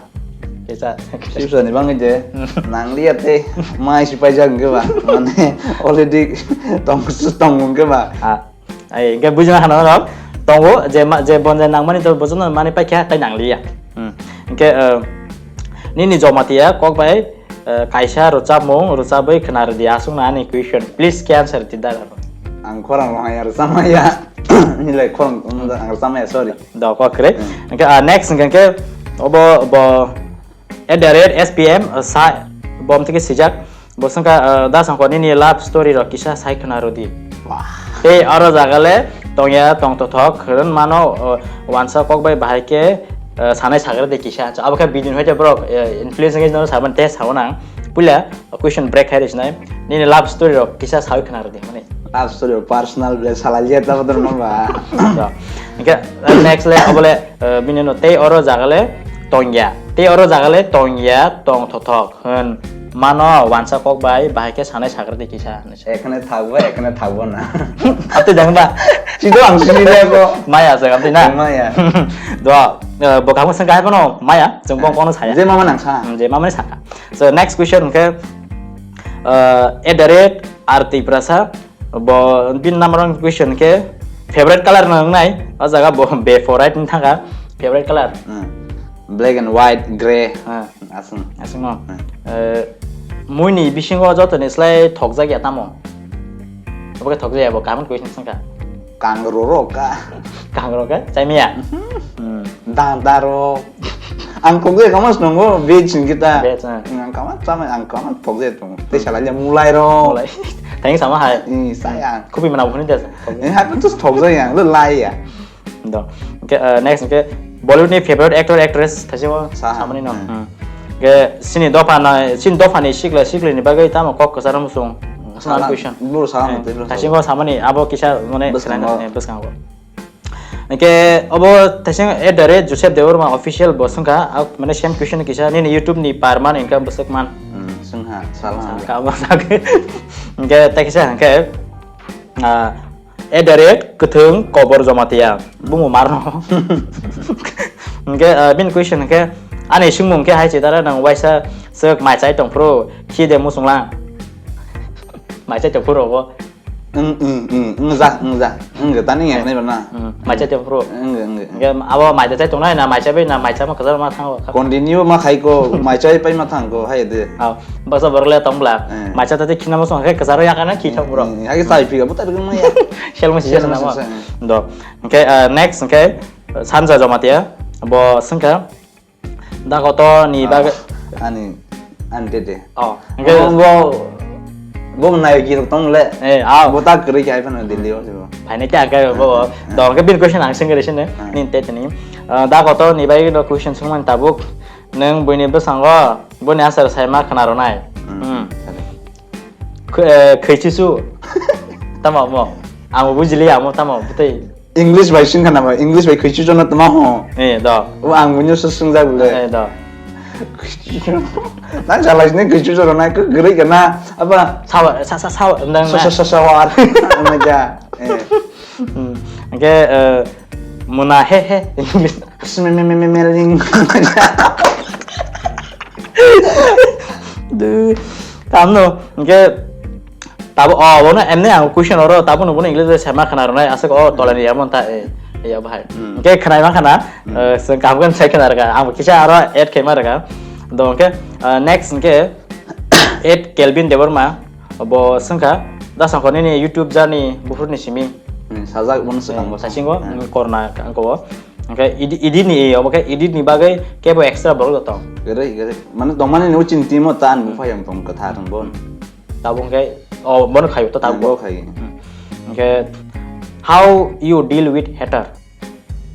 Kisa. Future ni bagwi je nangliya tei mai sipai jak hwnkhe ba. Mane already tong tong hwnkhe ba. Ah. Ai, hwnkhe bujina hano rok tongo je ma-, je bonjai nangmani to bojono mani paikha tai nangliya. Hmm. Hwnkhe, eh, nini Jamatia kok bai, eh, kaisa rwchapmung rwchapwi khwna rwdi aswkno ani question. Please khe answer rwdi dara. Ang khorang rohaya rwchapmaya. Nilai khorang ang rwchapmaya, sorry. Do kok kwrwi. Hmm. Hwnkhe, ah, next hwnkhe khe obo bo at the rate S P M, uh, sa, bom tiki sijak. Bo swngkha, uh, Da Songkor nini love story rok kisa sai khwna rwdi. Wah. Tei oro jaga le tongya tong tothok khwrwng mano, uh, wansa kok bai bahai khe, uh, sanai sagra de kisa. Abo khe bidin hoite borok, uh, influence wngwi no saban tei sao nang. Puila question break khai rwsinai. Nini love story rok kisa sawi khwna rwdi mani. Love story personal ble salai liya ta bodor no ba. So, hwnkhe, uh, next le obole, uh, bini no tei oro jaga le tongya. Tei oro jaga le tongya tong thothok hwn mano wansa kok bai bahai khe sanai sagra de kisa. Ekhane thakbo, ekhane thakbo na. Atwi dang ba? Sido ang sini le ko. Maya se amtwi na? Maya. Do, uh, bo kamo sengka hai bono maya, chwng bong kono saya. Je mama nang sa. Hmm, je mama ni saka. So next question hwnkhe, uh, at the rate R Tiprasa, bo bin number one question khe favorite color no wngnai, o jaga bo be favorite ni thangkha favorite color. Hmm. Black and white, grey. Ah. Aswng. Aswng no. Hmm. Eh, muini bisingo jotoni slai thokjak ya tamo? Obo khe thokjak ya bo, kaham question swngkha. Kangroro ka. Kangroro ka? Chaimiya? Mhm. Hmm. Da, daro. Ang kogwi kama snungo, veg sing kita. Veg, ha. Ang kama chama, ang kama thokjai tongo. Tei salai le mulai ro. Mulai. Thanks sama hai. Hmm, saya. Kupi mana bukhuni das. Ni hai pun tus thokjai yang, le lai ya. Do. Oke, eh, next, oke. Bollywood ni favorite actor, actress, thaisimo Saha. Samani no. Hmm. Hmm. Oke, sini dopha na, sini dopha ni sikla, sikli ni bagwi tamo kok kwcharo musung. Saha. Question. Blur saha Eh, mate, blur saha. Thaisimo samani, abo kisa, mane, Bwskango. Sinai, eh, bwskango. Hingke obo teising at the rate Joseph Debbarma official bo swngkha, ah, mane same question kisa, nini YouTube ni per month income bwswk man? Hmm, swngha, sala Sa-, hwnwi. Ka-, hingke tei kisa hingke, ah, at the rate Kwthwng Kobor Jamatia, bumung marno. Hingke, ah, bini question hingke, ani swngmung hingke hai se dara nang waisa swk mai chai tong phuru, khi de muchunglang. Mai chai tong phuru bo. Wng, wng, wng, wng, ja, wng, ja. Wng, tani yang nai bana. Hmm, mai chai tong phuru. Wng, wng, wng. Hingke abo mai chai tongnai na mai chai bai na mai chama kwcharo ma thango. Continue ma khai ko, mai chai pai ma thang ko, hai de. Aw, baksa borok le tong bla. Eh. Mai chai tadi khina mo song khe kwcharo ya kana khi thang bro. Eh, hai chai phi ga, buta rwgwng ma ya. Sel mo si Sel mo sona mo. Si sa. Do. Hingke, eh, next hingke, eh, Sanja Jamatia, bo swngkha. Da koto ni Ah, bagwi. Ani, ani tete. Oh, Bo, hingke bo, bo nai ki rok tong le. Eh, ah. Bo ta kwrwi khai phano Delhi o sebo. Phainai khe ang khe bo, Hmm, hmm. Do hingke bini question ang swngwi rwsini, Hmm. Nini tete ni. Ah, da koto ni bagwi no question swngmani tabuk. Nwng buini bwskango boni answer sai ma khna rwnai. Hmm. Hmm. Sare. Khw-, eh, khwichisu. Tamo mo? Ang bujili amo tamo bwtwi. English bai sing khana ba, English bai khwichisu no tma ho. Eh, do. O ang bunyo se sung jak le. Eh, do. Khwichisu. Nang salai sini khwichisu ro nai kwrwi kana. Apa? Sawa, sa, sa, sawa, ndang Sa, na. Sa, sa, sawa. Ano ja. Eh. Hmm. Oke, eh, muna he he. English. Smememememeling. Duh, tamno, hingke tabo, oh, bono emni ang question oro, tabo no bono English bai sema khana rwnai, aswk, oh, tolani yamon ta, eh, eh, bahai. Hmm. Hingke khwnai ma khana, Hmm. Eh, swng kaham khe sai khna rwkha, ang kisa aro add khaima rwkha. Do hingke, eh, next hingke, at Kelvin Debbarma, bo swngkha, da songkha nini YouTube journey buphuruni simi. Hmm, sajak bono swkang Eh, bo. Saisingo, Hmm. Korna ang kobo. Hingke edit, edit ni, obo khe edit ni bagwi kebo extra borok da tong? Gari, gari. Mane tongmani ni uchin team o ta ani Hmm. buphai ang tong kwthar ang bon. Tabuk hingke, oh, bono khayo to tabuk. Hmm, bo khai. Hmm. Hingke, how you deal with hater?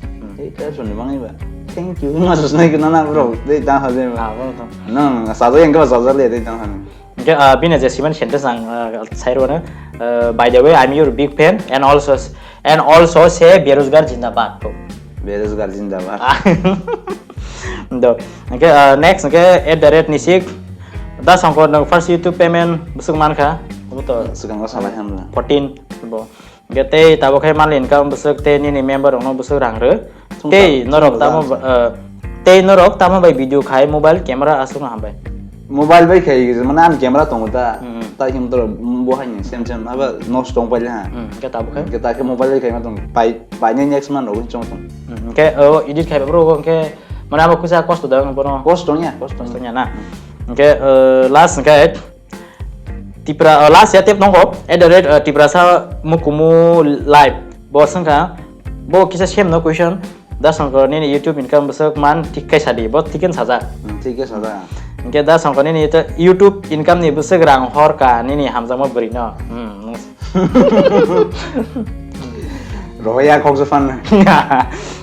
Hmm. Hater soni mangai ba. Thank you. Ma susnai kana na bro. Dei ta ha dei ba. Ah, bono to. Nang sajak yang ka sajak le dei ta ha. Hingke, ah, bini je siman sentence ang, ah, sai rwno, ah, "By the way, I'm your big fan and also, and also say Berojgar Jindabad," bro. Berojgar Jindabad. Ah. Hingke, ah, next hingke at the rate nisik. Da Songkor nwng first YouTube payment bwswk mankha? Obo to Swkango salai hamla. Fourteen bo. Hingke tei tabuk khe monthly income bwswk tei nini member rokno bwswk rang rw. Thung Tei ta-, norok thung tamo ta- ba, ah, tei norok tamo bai video khai mobile camera aswkno hambai. Mobile bai khai mane ani camera tongo ta. Hmm. Ta him to bo hai ni sem sem aba nosto tong paile ha. Hmm, hingke tabuk khe? Hingke ta khe mobile bai khai ma tong pai, pai ni next month rok chong tong. Hmm, hingke o edit khai bro hingke mane abo kusa kosto da bono. Kosto ya, kosto. Kosto ya na. Hmm. Hingke, eh, last hingke Tipra, eh, last ya tep nongo at the rate, eh, Tiprasa Mukumu live bo swngkha bo kisa sem no question. Da Songkor nini YouTube income bwswk man thik khe sadi, bo thik khe sajak. Hmm, thik khe sajak. Hingke Da Songkor nini YouTube income ni bwswk rang hor ka nini hamjakma bwrwi no. Hmm, nung Roya khoksa fan.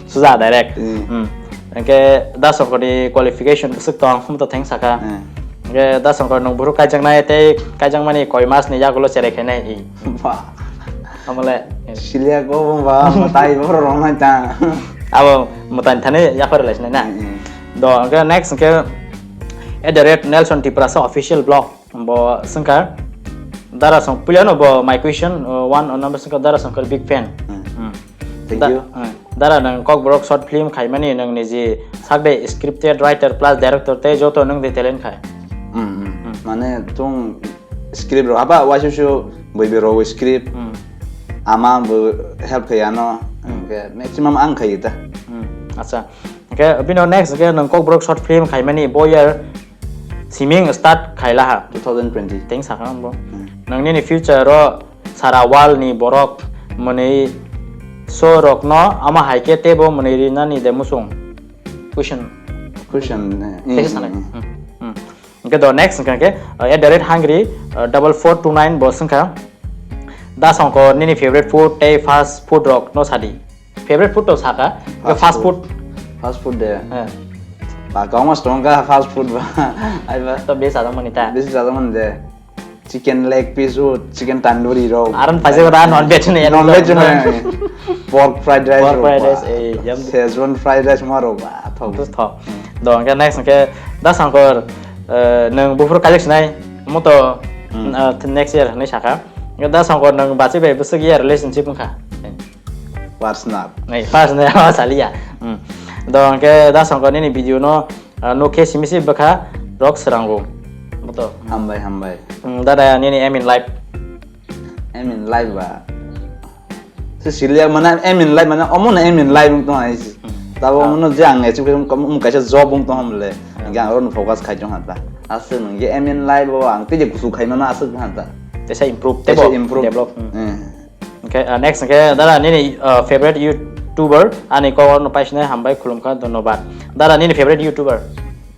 Suja direct. Hmm. Hmm. Hingke Da Songkor ni qualification bwswk tong, hum to theng saka. Hmm. Hingke Da Songkor nung buru kaijaknai tei kaijakmani koi mas ni yagulo cherai khainai. Ba. Amole. Silia ko ba, matai boro rong nai ta. Abo matai thani yakhor lai sinai na. Hmm, hmm. Do, hingke next hingke at the rate Nelson Tiprasa official blog. Bo swngkha, Dara Song, puilano bo my question, uh, one number swngkha Dara Songkar big fan. Hmm. Hmm. Thank Da-, you. Hmm. Dara nang Kokborok short film khaimani nang niji sakde scripted writer plus director tei joto nang de talent khai. Hmm, hmm. Hmm. Mane tung script ro aba waishu shu boi be ro script. Hmm. Ama bo help khai ano. Hmm. Hingke maximum ang khai ta. Hmm. Acha. Hingke bino next hingke nang Kokborok short film khaimani bo year Siming start khaila ha. Two thousand twenty. Teng sakha bo. Hmm. Nang nini future o sara world ni borok mwnwi so rokno ama hai khe tebo mwnwi rinani de musung? Question. Question, eh, Tei mm, sanai. mm. Hmm. Hmm. Hingke do next hingke, uh, at the rate hungry, uh, double four two nine bo swngkha. Da Songkor nini favorite food tei fast food rok no sadi. Favorite food to saka, hingke Fast fast food. food. Fast food de. Eh. Ba, kau mas tong ka fast food ba. Ai ba. To besi ada mani ta. Besi ada mani de. Chicken leg piece o, chicken tandoori ro. Aron paise kota non veg ni, Non veg no. Pork fried rice Pork ro fried ba. rice, eh, yum. Szechuan fried rice ma ro ba. Thok. Tu thok. Do, hingke next hingke Da Songkor, eh, nang buphuru kajak sinai, mo to, Hmm. eh, next year hinui saka. Hingke Da Songkor nang bachi bai bwswk year relationship wngkha? Personal. Nai, personal, oh, saliya. Hmm. Do, hingke Da Songkor nini video no, ah, nukhe simi si bwkha rok srango. Buto. Hambai, hambai. Hmm, dada nini aim in life. Aim in life ba. Se siliya mane aim in life mane omo na aim in life wng tong ai. Hmm. Tabo Ah. mono je ang achieve khe wng kaisa job wng tong hamle. Hmm. Hingke ang oro focus khai tong hata. Aswk nung je aim in life bo ang tei je kusu khai mano aswk hata. Tesa improve, Tesa tebo improve. develop. Hmm. Hmm. Okay, uh, next, okay, dara, nini, uh, favorite YouTuber, ani kok no paisne hambai khulumkha, dhonnobad. Dara, nini favorite YouTuber?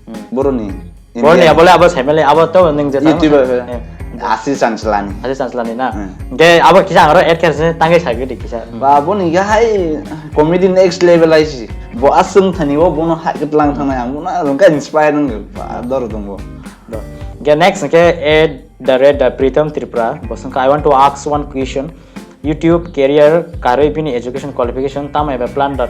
Hmm. Boroni. Boroni, India. Abole, abo family, abo to ning je YouTuber, tamo. Eh. Ashish Chanchlani. Ashish Chanchlani na. Hmm. Ge, abo kisa aro add khe se, tangge sai gidi kisa. Hmm. Ba, boni ge hai comedy next level aisi. Bo aswng thani bo, bono hai ketlang thangnai ang, bono rungka inspire nang, ba, dor dong bo. Do. Ge, next, okay, add the red, the Pritam Tripura. Bo sungkha, I want to ask one question. YouTube career karwi bini education qualification tamo eba plan da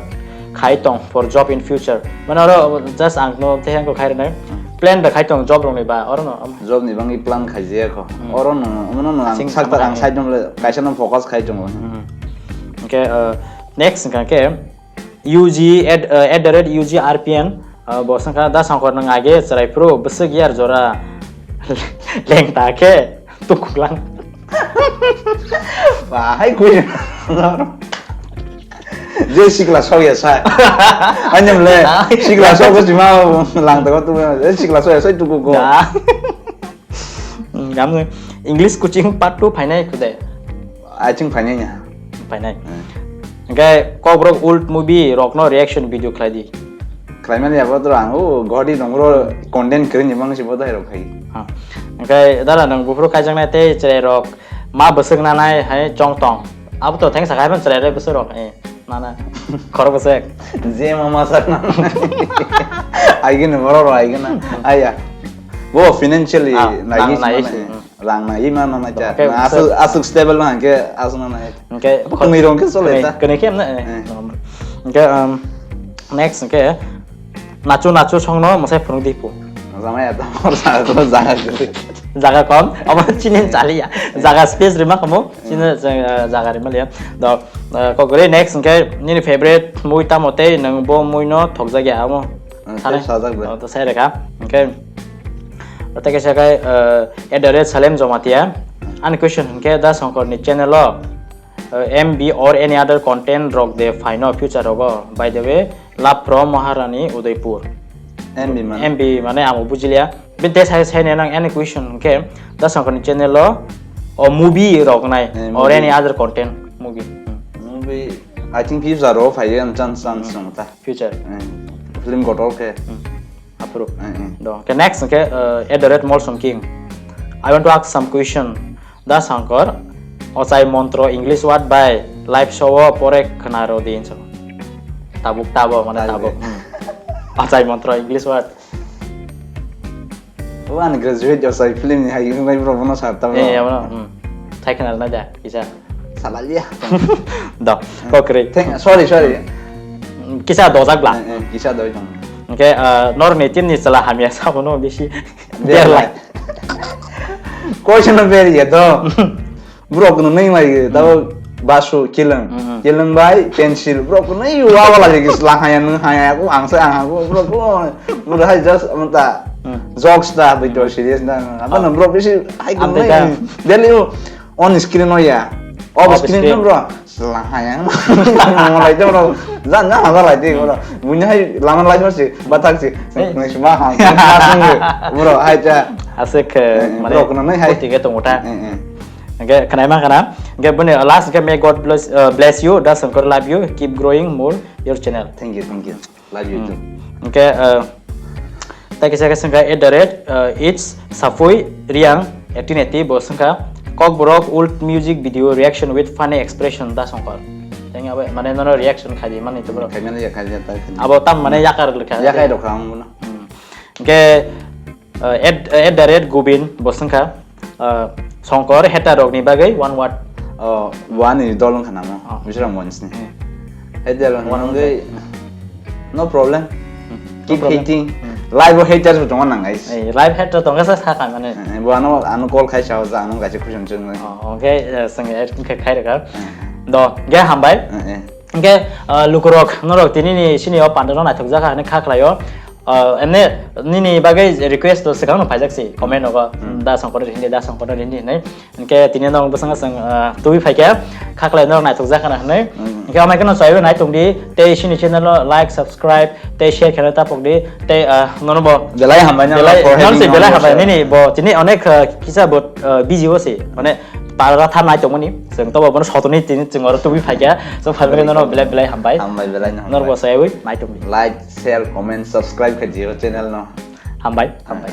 khai tong for job in future. Mane oro just ang no tei ang ko khai rwnai. Hmm. Plan da khai tong job rokni ba oro no. Job ni bangwi plan khai jaya kho. Hmm. Oro no, mano no ang Sing sak tak ang tamo side no le kaisa no focus khai tongo. Hmm. Okay, uh, next hingka ke U G at, uh, at the rate U G R P N, uh, bo sangka da sangkor nang age chwrai phuru bwswk yar jora lengta khe tukuklang. Ba, hai khui. Je sikla sok ya sai. Anyam le, Na. Sikla sok ko sima lang ta ko tu, je sikla sok ya sai tuku ko. Na. Hmm, gamung. English coaching part two phainai khudai. Ai ching phainai nya. Phainai. Hmm. Hingke Kokborok old movie rokno reaction video khlai di. Khlaimani abo to ang o godi nongro content kwrwini mang si bo dai rok khai. Ha. Hingke dara nang buphuru kaijaknai tei chwrai rok ma bwswk nanai hai chong tong. Abo to thengsa khai ban chwrai rok bwswk rok. Eh. Nana, khorok bwswk. Je mama sak na. Aigini borok rok aigini. Aya. Bo financially Ah, nai nang nai mane. Hmm. Rang nai ma mama cha. Okay, Na so asuk, asuk stable ma ke asuk na nai. Okay, Bo khor-, kwnwi rong ke sole kwnwi, ta. Kwnwi ke na. Eh. Eh. Normal. Okay, um, next okay. nachu nachu songno mwsai phunuk di pu. Mojang ya to, mor jaga to jaga kwrwi. Jaga kom, abo chini chaliya. Jaga space rima komo, chini jaga rima liya. Do, kokgri next hwnkhe nini favorite movie tamo tei nwng bo movie no thokjak ya amo? Thani sajak bai. To sai reka. Hwnkhe, tei kaisa khe, at the rate Salem Jomatia. Ani question hwnkhe Da Songkor ni channel o, M B or any other content rok de phaino future rogo. By the way, love from Maharani Udaipur. M B mane? M B mane amo bujiliya. Bini tei sai, sai nang any question hwnkhe Da Songkor ni channel o, o movie rok nai or any other content movie. Movie, I think future o phaiya chance, chance rok ta. Future. Film kotor khe. Aphuru. Do. Ke next ke, at the rate Molsom King. I want to ask some question. Da Songkor, ochai montro English word bai live show o pore khna rw di hinwi. Tabuk tabo, mane tabuk. Ochai montro English word. O ani graduate ochai film ni hai wngnai bro bono sar tabo. Eh, abono. Thai khna rwna da, kisa. Salalia. Do, kokri. Sorry, sorry. Kisa dojak bla. Kisa doi tong. Oke, nor ni team ni sala hamya sabono bisi. Berlai. Question no beri ya do. Bro kuno nai mai tabo basu kilang. Kilang bai pencil. Bro kuno i wa wala lagi selang haya nung haya aku angsa ang aku bro kuno. Bro hai just mata jokes ta bai do serious na. Apa no bro bisi hai kuno nai. Daily on screen no ya. Off screen no bro. Selang haya. Mo lai to bro. Jan jan ha lai ti bro. Bunya hai lama lai mo si batak si. Nai suma ha. Bro hai cha. Asik mane. Bro kuno nai hai. Tiga tong uta. Oke, khnaima khana. Oke, bune last ke may God bless, bless you, Da Songkor love you, keep growing more your channel. Thank you, thank you. Love you too. Oke, tei kisa kisa sengkha at the rate it's Sapui Riang eighteen eighty bo sengkha Kokborok old music video reaction with funny expression Da Songkor. Teng abo mane nono reaction khaidi mani to bro. Khaimani ya khaidi ta. Abo tam mane yakar lekha. Yakai rok ang bono. Oke, at the rate Gobin bo sengkha Songkor hater rokni bagwi one word. Wani dol wngkha namo Mizoram Mons ni. Hater rokni bagwi no problem. Keep hating. Live o hater bo tongo nang guys. Live hater tongo sa sakha mane. Bo ano ano call khai sao ja ano gaji khusun chung. Oke, seng add khai khai rega. Do ge hambai. Hingke lukurok norok tini ni sini o pandano naithok jaka hwnwi kha khlaio. Emne nini bagwi request to swkang no phaijak si comment nogo Da Songkor hindi, Da Songkor hindi hinwi. Hingke tini no bwskango chwng tubui phaikha kha khlai norok naithok jaka na hinwi. Hingke amai kheno chaiwi nai tongdi tei sini channel o like, subscribe tei share khaina tapokdi tei nono bo belai hambai nono se belai hambai nini bo tini onek kisa bo busy o si mane para tha nai tongmani. Chwng tobo bono sotoni tini chwng oro tubui phaikha. So phaikha nono belai belai hambai. Hambai belai no. Norok bo sayawi naitok ni. Like, share, comment, subscribe khe jio channel no. Hambai. Hambai.